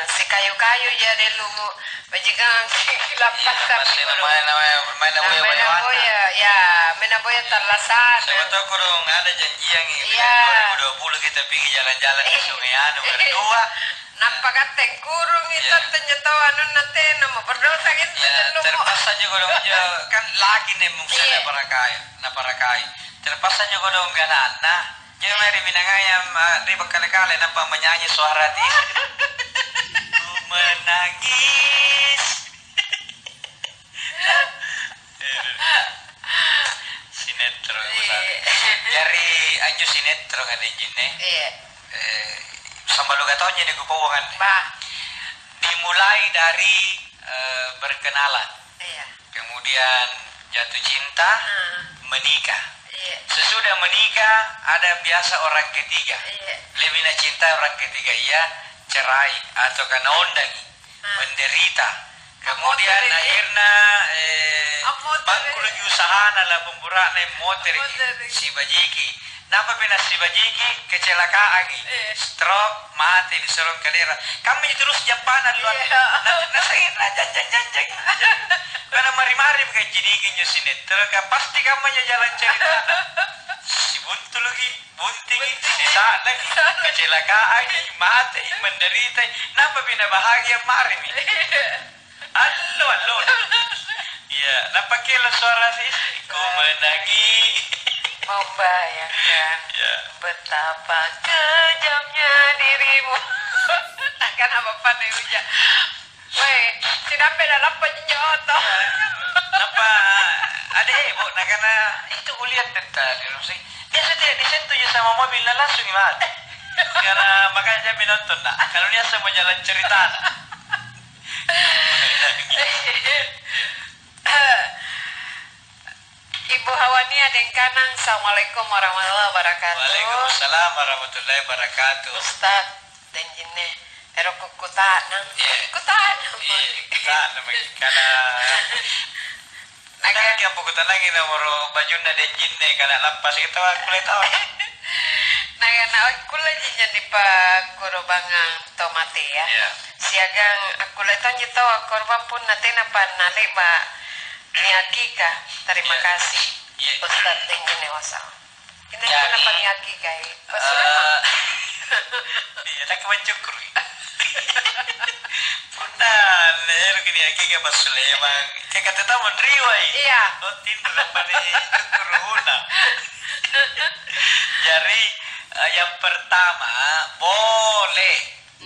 sikayu-kayu ja deh lumu, bajikang silappasa. Iya, masih namanya, namanya, main boya, ya, main boya tallasana. Siapa tahu kurung ada janjian, iya, dua ribu dua puluh kita pergi jalan-jalan ke Sungai Anu berdua. Nampa katte kurungi, iya, tantu nyeto anunna tena mo berdosa gitu, iya, terpaksa juga dong, iya, kan laki nih mungkin, iya, naparakai, naparakai. Terpaksa juga dong gananna. Jadi, iya, mari binangaya, ma-, ri kale-kale nampa menyanyi suara hati. Ku menangis. Sinetron, iya, jari anjo sinetron ada jinne. Iya. Eh, sambaluka taunji nih kupauang anne. Bah. Dimulai dari, eh, berkenalan. Iya. Kemudian jatuh cinta, hmm, menikah. Iya. Sesudah menikah ada biasa orang ketiga. Iya. Lebih na cinta orang ketiga, iya, cerai atau karena ondangi. Menderita. Kemudian akhirnya, eh, bangkuluki usahana la pembura'na, motereki, sibajiki. Nampa pina sibajiki, kecelakaangi. Stroke, mate, disolong kalera. Kammaji terus jappana, iya, na, na, na, janjang-janjang. Karena mari-mari bukan jiniki njo sinetron, ka pasti kammaji jalan ceritana. Sibuntuluki. Buntingi, disa'naki, kecelakaangi, matei, menderitai, nampami nabahagia, marimi. Allo, allo. Iya, napakkelo suara si istri, "Ku menangi." Membayangkan, iya, betapa kejamnya dirimu. Kan apa-apa deh, Uja. Weh, sidampe na lappa jinjo oto. Nampa ada heboh, nakana, "Itu kuliah tentang di Rusi. Biasa tidak disentuh ji sama mobil, na langsung mati." Karena makanya jammi nonton, nah. Kalau dia semua jalan cerita. Ibu Hawania dengkanang, "Assalamualaikum warahmatullahi wabarakatuh." Waalaikumsalam warahmatullahi wabarakatuh. Ustaz, tenjinne, ero kukkuta'nang. Iya. Kuta'nang. Iya, kuta'nang maki. Karena ada lagi yang kutanangi nomoro bajunna denjinne, karena lappa siki tawa kulle tawa. Nah, na akkulle jinjo nipakkurubangang tau matea. Iya. Siagang akkulle tonji tau akkorobang punna tenapa nale'ba' niakika. Terima kasih, iya, Ustaz Denjinne Wasal. Inne punna paniakikai, eh, iya, nakke mancukkuru'. Punna eroki niakikai passulemang, katte tau monriwai. Iya. Oh, tinro nampa nicukkuru' punna. Jari, eh, yang pertama, boleh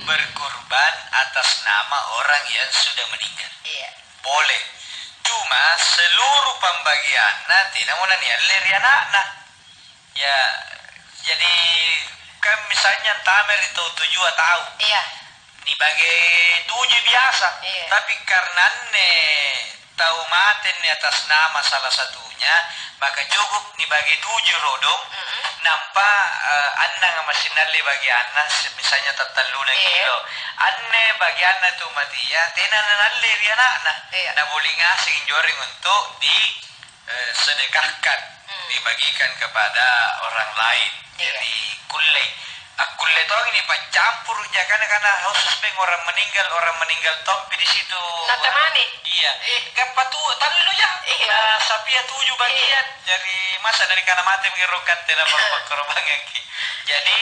berkurban atas nama orang yang sudah meninggal. Iya. Boleh. Cuma seluruh pembagianna tenamo nanialle ri ana'na. Ya, jadi kan misalnya antama ri tau tujua tau. Iya. Nibage tuju biasa. Iya. Tapi karena anne tau mate anne atas nama salah satunya, maka cukup nibage tuju rodong, mm-mm, nampa, eh, annang masih nalle bagianna, se-, misalnya tattalluna, iya, kilo. Anne bagianna tu matia, tena nanalle ri ana'na. Iya. Naboli ngaseng anjoreng untuk di, eh, sedekahkan, hmm, dibagikan kepada orang lain. Iya. Jadi, kullei. Akkulle tongi nipaccampuru' jakana, karena khusus peng orang meninggal, orang meninggal tompi di situ. Natemani? Iya. Eh. Gappa tu tallu ja. Iya. Nah, sapia tuju bagian. Iya. Jadi, masa dari kana mate mengerokkan tena pakkorobanganki. Jadi,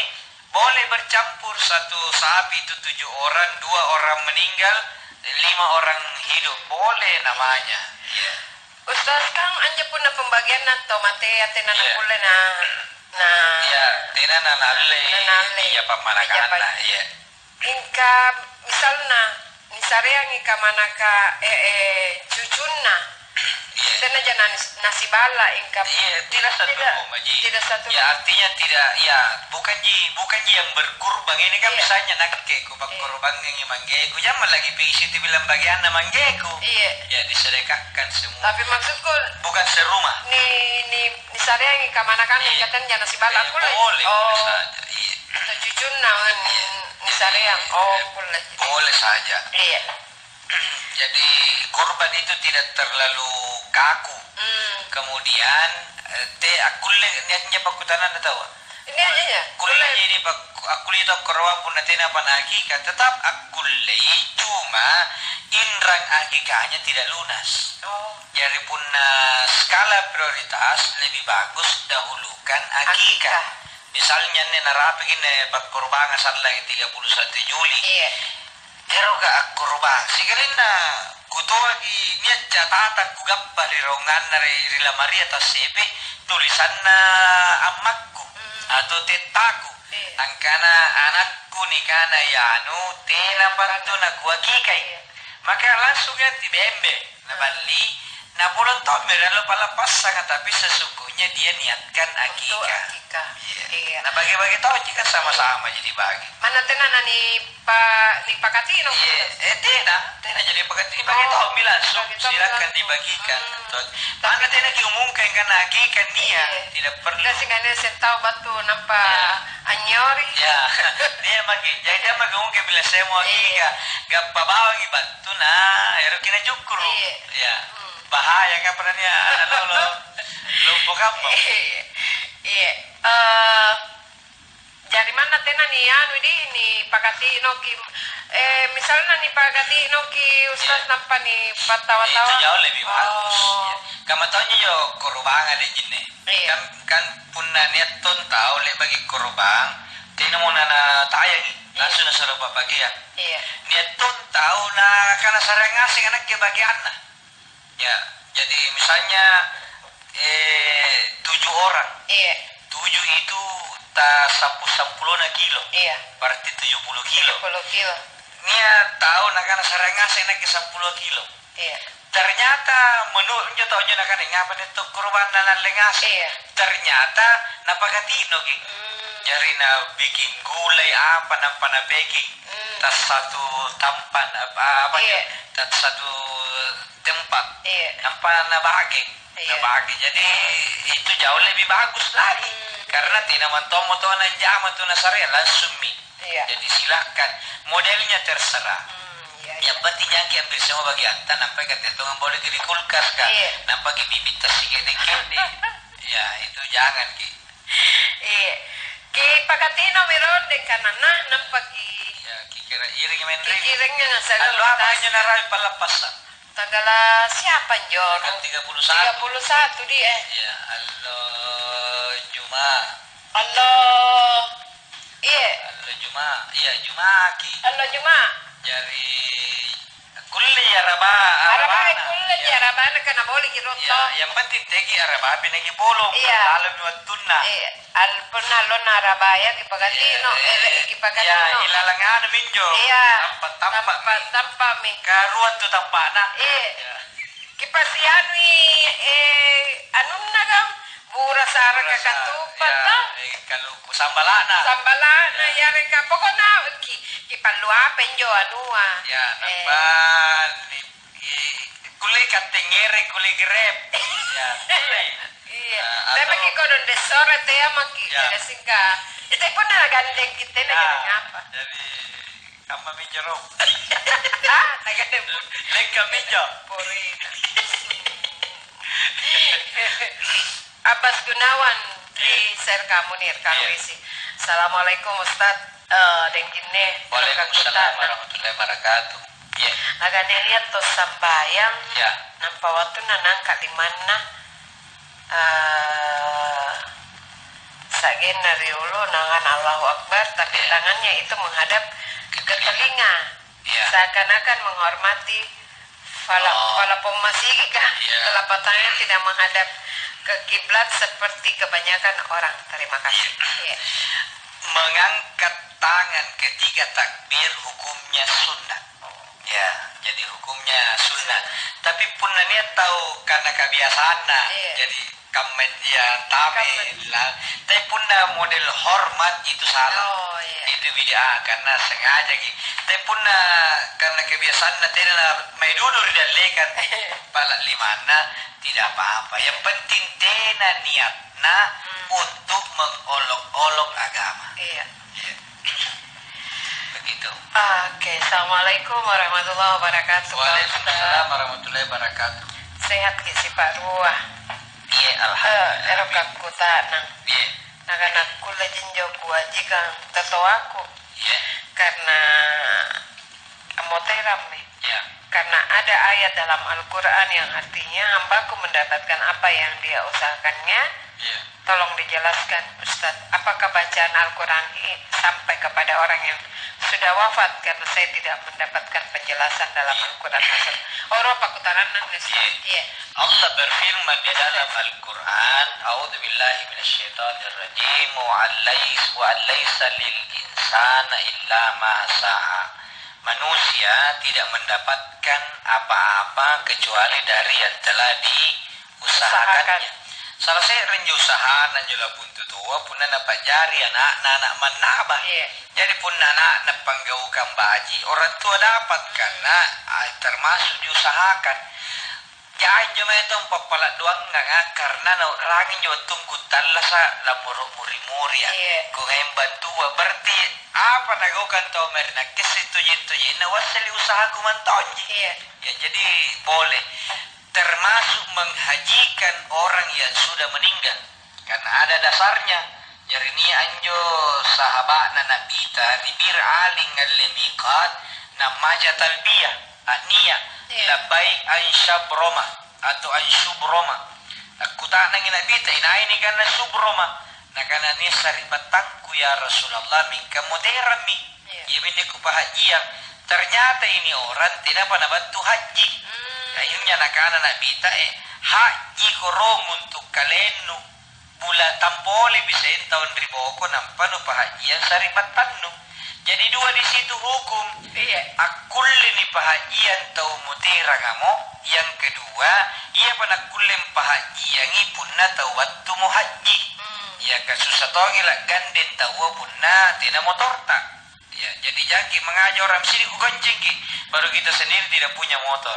boleh bercampur satu sapi itu tujuh orang, dua orang meninggal, lima orang hidup. Boleh namanya. Iya. Ustaz, kang anjo punna pembagianna tau matea tena, iya, nakkulle na, na, iya, tena nanalle, nanalle, iya, pammanaka'anna, iya, iya. Mingka misalna, nisareangi kamanaka, eh, eh, cucunna, iya, tena ja na-, nasiballa, ingka, iya, tidak satu, tidak, rumah ji. Tidak satu, ya, rumah. Artinya tidak, ya, bukan ji, bukan ji yang berkurban. Ini kan, iya, misalnya nakke, iya, kupakkorbangangi manggeku, jangan lagi pigi situ bilang bagianna manggeku. Iya. Ya, disedekahkan semua. Tapi maksudku, bukan serumah. Ni, ni, nisareangi kamanakang, iya, katanya jangan siballa, iya, kulle. Boleh, oh, boleh saja. Iya. Atau cucunna, kan, iya, nisareang. Oh, iya, kulle. Boleh saja. Iya. Jadi, korban itu tidak terlalu kaku. Hmm. Kemudian, eh, te akkulle niatnya pakkutanana taua. Ini aja ya? Kulle Kulle. Jadi pak-, akkulle itu korban punna tena apa na akika, tetap akkullei, cuma inrang akikanya tidak lunas. Oh. Jari punna skala prioritas lebih bagus dahulukan akikah. Akikah. Misalnya anne narapiki anne pakkorbangang sallang tiga puluh satu Juli. Iya. Eroka akkorobang, sikalenna kutoaki nia' catatang kugappa ri raunganna ri, ri lamaria tassepe, tulisanna ammakku Hmm. atau tettaku. Iya. Angkana anakku nikana Yanu, tena pattu nakuakikai. Iya. Maka langsung ganti bembe. Naballi, napolong tommi ri allo pa'lappassanga, tapi sesungguhnya dia niatkan Untuk akikah. Akikah. Iya. Iya. Nah, bage-bage tonji kan sama-sama jadi bagi. Manna tena nanipa-, nipakatino? Iya, eh, tena, tena jadi pakatino, bagi Oh, tommi langsung, bagi tommi silakan langsung. dibagikan. Hmm. Tuh. Manna tena kiumumkan karena akikah niat, Iya. tidak perlu. Kasi kane setau battu nampa Iya. anyori. Iya. Dia maki, jadi dia maki mungkin bila semua Iya. akikah, gappa bawangi battu. Tuna, eroki najukkuru. Iya. Iya. Hmm. Bahaya kan pernah nia, anu, lo, lompo kampong. Iya. Iya. Eh, jari manna tena ni anu di, ni pakatinoki, eh, misalna ni pakatinoki Ustaz Iya. nampa ni Itu pattawa-tawa. jauh lebih bagus. Oh. Iya. Kamma tonji jo korobanga deh jinne. Iya. Kan, kan punna nia' tong tau le'baki korobang, tenamo na, natayangi, Iya. langsung nasuro pappageang. Iya. Nia' tong tau nakana sareang ngaseng nakke bageanna. Ya, jadi misalnya, eh, tujuh orang. Iya. Tujuh itu ta sampu-, sampulona kilo. Iya. Berarti tujuh puluh kilo. Tujuh puluh kilo. Nia' tau nakana sareang ngaseng nakke sampulo kilo. Iya. Ternyata menurut injo tau injo nakana, "Ngapa nia' tong korobanna naalle ngaseng?" Iya. Ternyata napakatinoki. Hmm. Jari nabiking gulai apa, nampa napacking. Hmm. Tas satu tampan, apa, apa Iya. tas satu tempat. Iya. Nampa nabage. Iya. Nabage. Jadi itu jauh lebih bagus lagi. Hmm. Karena tena mantommo tau nanjama tu nasarea, langsungmi. Iya. Jadi silakan, modelnya terserah. Hmm, iya, iya. Yang penting jangan kiambil semua bagianta, nampa katte tong amboleki ri kulkas, Kak. Iya. Nampa ki bibit tassike'de-ke'de. Ya, itu jangan ki. Iya. Kipakatinomi rondeng kananna, nampa ki Ya, kikira iring main ring. Kikiring yang asal Allo apa tas. Injo narapi pallappassang? Tanggal siapa injo? Tanggal tiga puluh satu. Tiga puluh satu di, eh. Iya, allo Juma. Allo, iya. Allo Juma, iya, Jumaki. Allo Juma. Jari, kulle araba-, Araba, arabana. Kulle Iya. arabana, karena boleh ki Iya, rotto. Yang penting tegi arabapi nagi bolong, Iya. lalami wattunna. Iya. Al-, punna allonna arabaya kipakatino, Iya, eh, eh, kipakatino. Iya, ilalang anu minjo. Iya. Tampa-, tampa'mi. Tampa-, tampa'mi. Karuang tu tampa'na. Iya. Iya. Kipasianui, eh, anunna kam, bura saraka Bura sa-, katupa, iya, ta? eh, kaluku sambala'na. Sambala'na, Iya. yareka, pokokna ki, kipallu apa injo anua? Iya, Eh. nampa ni-, Ih, kulle katte ngere, kulle grab. Ya, kulle. Iya. Ah, Tapi atau ki kodong dessore tea maki, Iya. jari singka. Itu pun na gandeng kita na Nah, gandeng apa? jadi kamma minjo rong. Ah, na gandeng pun. Lengka minjo. Pori. Abbas Gunawan ri Iya. Serka Munir Iya. Karuisi. Assalamualaikum Ustaz. Eh, dengkinne, Waalaikumsalam warahmatullahi wabarakatuh. Iya. Agane nia' to sambayang, Iya. nampa wattunna naangka' limanna, eh, sa'genna riolo nangana Allahu Akbar, tapi Iya. tangannya itu menghadap ke telinga. Iya. Seakan-akan menghormati pala-, Oh. palapong masigika, Iya. telapak tangannya tidak menghadap ke kiblat seperti kebanyakan orang. Terima kasih. Iya. Iya. Mengangkat tangan ketika takbir hukumnya sunnah. Ya, jadi hukumnya sunnah. Tapi punna nia' tau karena kebiasaanna, Iya. jadi kamma iya tame Kamma. la-, tapi punna model hormat itu salah. Oh, iya. Itu bid'ah karena sengajaki. Tapi punna karena kebiasaanna tena na mai dudu ri dallekang pala' limanna, tidak apa-apa. Yang penting tena niatna Hmm. untuk mengolok-olok agama. Iya. Iya. Begitu. Oke, assalamualaikum warahmatullahi wabarakatuh. Waalaikumsalam warahmatullahi wabarakatuh. Sehat ki sipa' rua? Iya, eh, alhamdulillah. Ero kakkuta'nang. Iya. Nakana kulle jinjo kuwajikang totoaku. Iya. Karena moterammi. Iya. Karena ada ayat dalam Al-Quran yang artinya hambaku mendapatkan apa yang dia usahakannya. Iya. Tolong dijelaskan, Ustaz, apakah bacaan Al-Quran i-, sampai kepada orang yang sudah wafat? Karena saya tidak mendapatkan penjelasan dalam Al-Quran. Oro pakkutananna, Ustaz. Iya. Iya. Allah berfirman di dalam Al-Quran, "A'udzubillahi minasyaitonirrajim, wa allais-, wa allaisa lil insana illa ma sa'a." Manusia tidak mendapatkan apa-apa kecuali dari yang telah di usahakannya. Usahakan. Salah se're injo usahana injo lapung tutoa punna napa'jari ana'na ana' mannaba. Iya. Jari punna ana'na panggaukang baji', orang tua dapat karena, ah, termasuk diusahakan. Jai injo mae tong pappala' doangang, ah, karena nau'rangi injo wattunna kuttallasa' lammoro' muri-muri, ah. Iya. Kungaeng bantua, berarti apa nagaukang tau mae ri nakke sittojeng-tojenna wassele' usahaku mantonji. Iya. Ya, jadi boleh. Termasuk menghajikan orang yang sudah meninggal. Karena ada dasarnya. Jari nia' anjo sahaba'na Nabita ri Bir Ali ngalle miqat, nammaja talbiyah, a'nia', iya, labbaik an syabroma atau an syubroma. Akkuta'nangi Nabita, "Inai nikanna syubroma?" Nakana, "Nia' sari'battangku, ya Rasulullah, mingka moterammi." Iya. Iaminne kupahajjiang. Ternyata ini orang tenapa nabattu hajji. Hmm. Kayunya nakana Nabita, eh, "Hajjiko rong untuk kalennu. Bula tampole bisaeng taung ri boko nampa nupahajjiang sari'battannu." Jadi dua di situ hukum. Iya. Akkulle nipahajjiang tau muterangamo. Yang kedua, iapa nakkulle mpahajjiangi punna tau battumo hajji. Hmm. Iya, kan susah tongi laggandeng taua punna tena motorta. Ya, jadi jaki mangaja orang sini kugoncengki, baru kita sendiri tidak punya motor.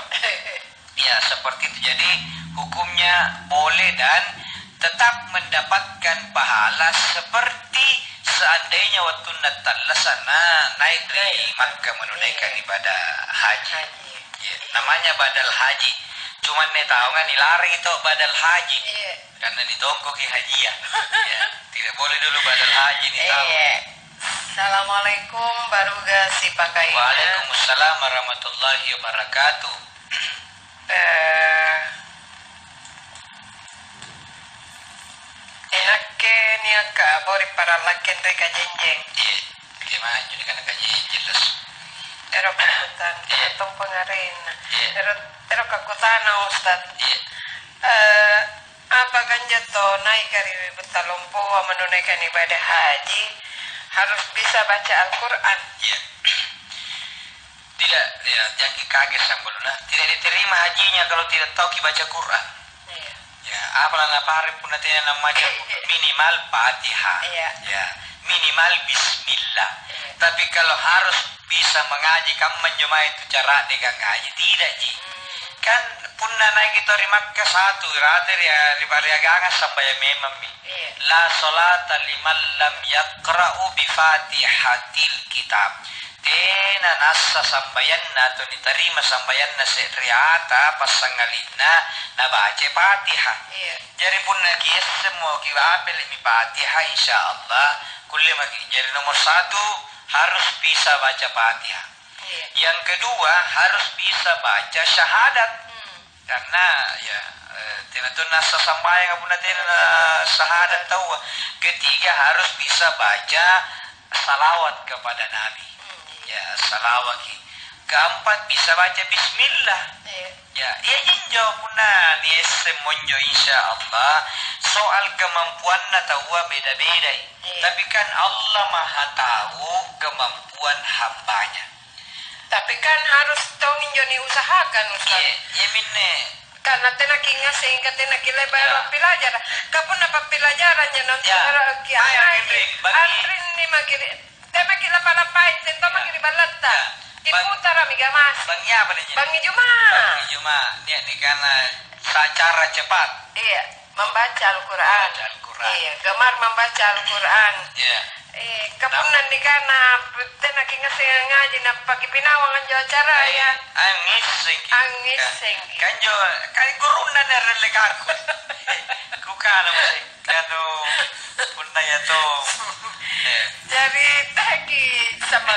Ya, seperti itu. Jadi, hukumnya boleh dan tetap mendapatkan pahala seperti seandainya wattunna tallasa na naik ri Makkah menunaikan ibadah haji. Haji. Ya, namanya badal haji. Cuman ne taunga nilarang itu badal haji. Iya. Karena nitongkoki hajia. Ya, tidak boleh dulu badal haji nitau. Iya. Assalamualaikum, baruga sipakainga. Waalaikumsalam warahmatullahi wabarakatuh. Eh, inakke niaka bori parallakken ri kajenjeng. Iya, iya maju nikana kajenjeng, jelas. Ero kakutan, iya, tong pengarenna. Iya. Ero, ero kakutana, Ustaz. Iya. Eh, Apa ganja to naika ri butta lompoa menunaikan ibadah haji harus bisa baca Al-Quran? Iya. Tidak, ya, jaki kaget sambaluna. Tidak diterima hajinya kalau tidak tahu ki baca Quran. Iya. Ya, apalah napare punna tena namaca Quran. Minimal Fatihah. Iya. Ya, minimal bismillah. Iya. Tapi kalau harus bisa mengaji kamma injo mae tu cara'de ka ngaji, tidak ji. Hmm. Kan punna naiki tau ri Makka satu, rate ri, ri pariagangang sambayang memammi. Iya. La sholata liman lam yaqra'u bi Fatihatil Kitab. Tena nassa sambayanna atau nitarima sambayanna se're ata passangalinna nabaca Fatihah. Iya. Jari punna kiessemmo kiapele'mi Fatihah, insya Allah kulle maki. Jari nomor satu harus bisa baca Fatihah. Iya. Yang kedua harus bisa baca syahadat. Hmm. Karena ya, eh, tena to nassa sambayanga punna tena na syahadat taua. Ketiga harus bisa baca salawat kepada Nabi. Hmm, iya. Ya, salawat ki. Keempat bisa baca bismillah. Iya. Ya, iya jinjo punna niesseng monjo insya Allah soal kemampuanna taua beda-bedai. Iya. Tapi kan Allah Maha Tahu kemampuan hambanya. Tapi kan harus tong injo niusahakan, Ustaz. Iya, iya minne. Karena tena kingasengi, ka tena kilebai, iya, pappilajarang. Ka punna pappilajarang ja nonton, iya, ero ki, ayo, anrei, Gendring, bangi. Anrinni maki ri, te maki lapa-lapai, tento, iya, maki ri ballatta. Iya. Bang-, diputara mi gamasi. Bangi apa nih? Bangi Juma. Bangi Juma. Nia nikana secara cepat. Iya. Membaca Al-Quran. Membaca Al-Quran. Iya, gemar membaca Al-Quran. Iya. Eh, kapunna nikana, tena kingasengang ngaji, nappaki pinawang anjo acaraya. Ai, angngissengki. Angngissengki. Ka-, kanjo, kai gurunna na rellekangku. Kukana mesti, kanu, punna ya to. Eh. Jari, teki sama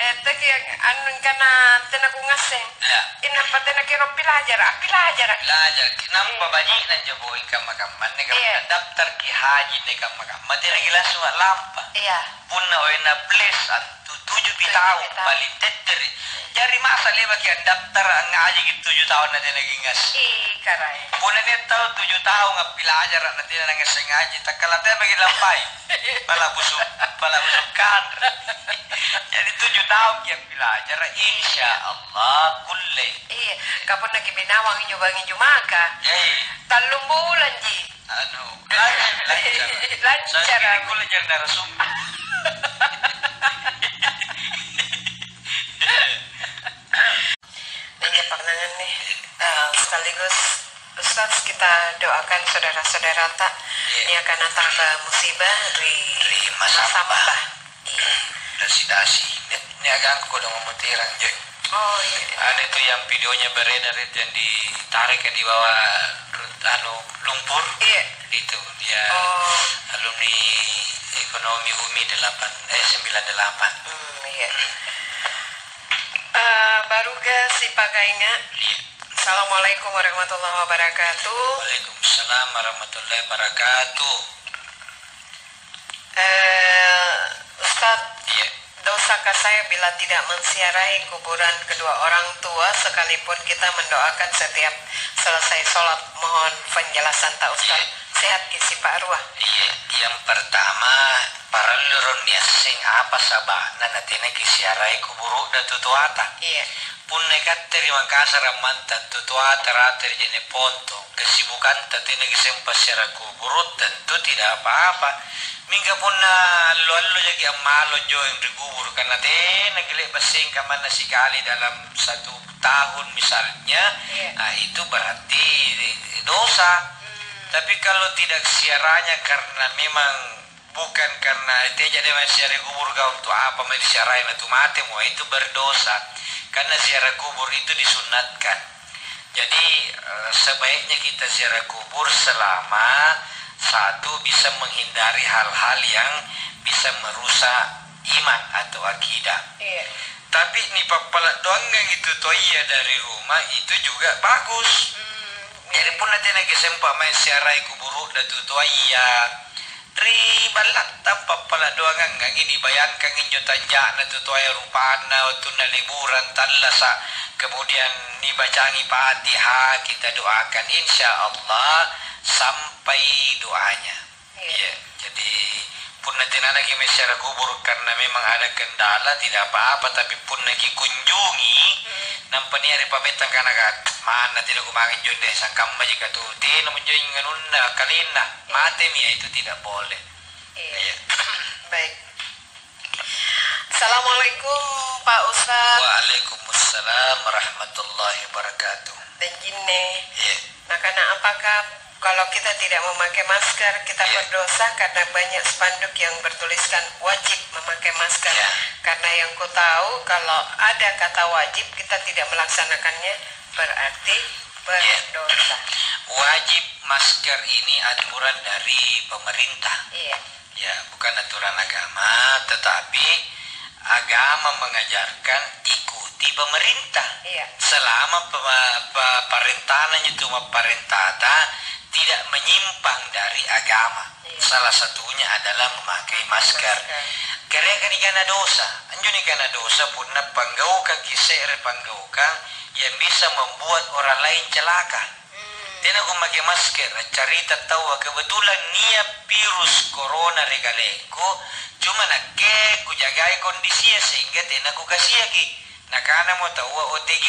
Eh, teki anu kana tena kungasseng. Ya. Innampa tena kiro pilajara, appilajara. Pilajara. Nampa baji'na anjo boy kamma-kamma, anne kamma daftarki haji, anne kamma-kamma, tena ki langsung a'lampa. Iya. Punna oenna plus antu tuju pi taung, paling tettere. Jari masa lewaki andaftar angngajiki tuju taung na tena ki ngasseng. Ih, karaeng. Punna nia' tau tuju taung appilajara na tena nangasseng ngaji, takkala tena bagi lampai. Pala busuk, pala busuk kanre. Jadi tuju taungki appilajara, insya Allah kulle. Iya, ka punna kibinawang injo bangi jumaka. Iya. Tallung bulan ji. Anu, lancar, lancar. Lancar. Saya kulle jadi narasumber. Injo pa'nanganne, eh, sekaligus Ustaz, kita doakan saudara-saudarata yang akan nataba musibah ri Masamba. Iya. Dasi-dasi. Ini, ini agangku kodong memutirang, Joy. Oh, iya. Ada itu yang videonya beredar itu yang ditarik di bawah anu lumpur. Iya. Itu dia alumni ekonomi umi delapan, eh, sembilan delapan. Hmm, iya. Eh, baruga sipakainga. Iya. Assalamualaikum warahmatullahi wabarakatuh. Waalaikumsalam warahmatullahi wabarakatuh. Eh, Ustaz, iya, dosakah saya bila tidak menziarahi kuburan kedua orang tua sekalipun kita mendoakan setiap selesai sholat? Mohon penjelasan tak Ustaz. Iya. Sehat ki si Pak Arwah. Iya, yang pertama, parallu rong niasseng apa saba'na natena kisiarai kuburu'na tutoata. Iya. Punna ikatte ri Makassar ammantang tutoata rate ri Jeneponto, kesibukanta tena kisempa siara kuburu, tentu tidak apa-apa. Mingka punna allo-allo jaki ammalo joeng ri kuburu, karena tena kile'ba sengka manna sikali dalam satu tahun misalnya, iya, ah, itu berarti dosa. Hmm. Tapi kalau tidak siaranya karena memang bukan karena teja dia mai siarai kubur kau, untuk apa mai disiarai na tu mate mo, itu berdosa. Karena ziarah kubur itu disunatkan. Jadi, eh, sebaiknya kita ziarah kubur selama satu bisa menghindari hal-hal yang bisa merusak iman atau akidah. Iya. Tapi nipappala' doangang itu toia dari rumah, itu juga bagus. Hmm. Jadi punna tena kisempa mae siarai kuburu'na tu toaya, ri ballatta pappala' doangangangi nibayangkang injo tanja'na tu toaya rupanna wattunna liburan tallasa', kemudian nibacangi Fatihah, kita doakan, insya Allah sampai doanya. Iya. Iya, jadi punna tenanaki messiara kubur karena memang ada kendala, tidak apa-apa, tapi punna kikunjungi, hmm, nampa nia' ri pamettang kanaka, "Manna tena kumange injo deh, sangkammaji katu, tena monjo anunna kalenna, iya, matemi," ya itu tidak boleh. Iya. Iya. Baik. Assalamualaikum, Pak Ustaz. Waalaikumsalam warahmatullahi wabarakatuh. Dan jinne. Iya. Nakana, apakah kalau kita tidak memakai masker, kita, iya, berdosa karena banyak spanduk yang bertuliskan wajib memakai masker? Iya. Karena yang ku tahu, kalau ada kata wajib, kita tidak melaksanakannya, berarti, iya, berdosa. Wajib masker ini aturan dari pemerintah. Iya. Ya, bukan aturan agama, tetapi agama mengajarkan ikuti pemerintah. Iya. Selama pe-, pe-, parentana itu mapparentata tidak menyimpang dari agama. Iya. Salah satunya adalah memakai masker. Masker. Kere-, kan nikana dosa. Anjo nikana dosa punna panggaukang ki se're panggaukang yang bisa membuat orang lain celaka. Hmm. Tena kummake masker, accarita taua, kebetulan nia' virus corona ri kalengku, cuma nakke kujagai kondisia sehingga tena kukasiaki. Nakanamo taua O T G,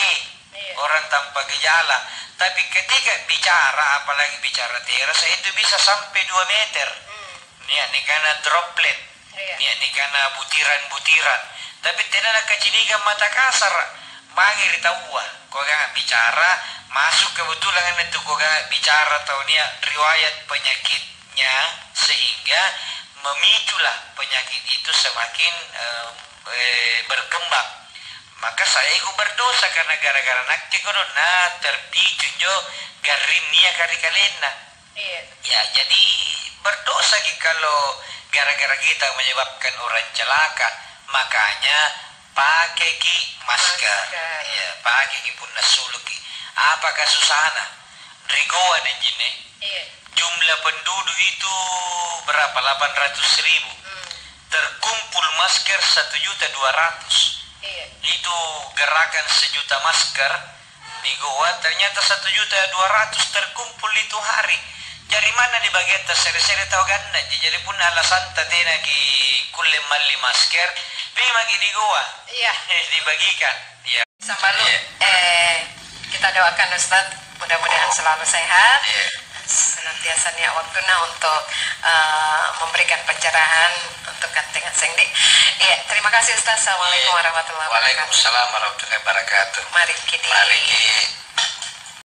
iya, orang tanpa gejala. Tapi ketika bicara, apalagi bicara terasa, itu bisa sampai dua meter. Hmm. Nia' nikana droplet. Iya. Nia' nikana butiran-butiran. Tapi tena nakacinikang mata kasara mange ri taua. Kuagang a'bicara, Masuk kebetulan anne tu kuga bicara tau nia' riwayat penyakitnya, sehingga memitulah penyakit itu semakin, eh, eh, berkembang. Maka saya ikut berdosa karena gara-gara nakke kodong, na terpicu injo garring niaka ri kalenna. Iya. Ya, jadi berdosaki kalau gara-gara kita menyebabkan orang celaka. Makanya pakeki masker. Masker. Ya, pakeki punna suluki. Apakah susahna? Ri Goa deh, Jinne. Iya. Jumlah penduduk itu berapa? Delapan ratus ribu. Hmm. Terkumpul masker satu juta dua ratus. Iya. Itu gerakan sejuta masker di Goa, ternyata satu juta dua ratus terkumpul itu hari. Jari manna di bagian tassere-sere tau ganna, jari punna alasanta tenaki kulle malli masker, pi maki di Goa. Iya. Dibagikan. Iya. Sambalu, iya. Eh, kita doakan Ustaz, mudah-mudahan selalu sehat. Iya. Senantiasa nia' waktunna untuk, eh, memberikan pencerahan untuk kantengan sengdi. Iya, terima kasih Ustaz. Assalamualaikum, iya, warahmatullahi wabarakatuh. Waalaikumsalam warahmatullahi wabarakatuh. Mari kita. Mari kita.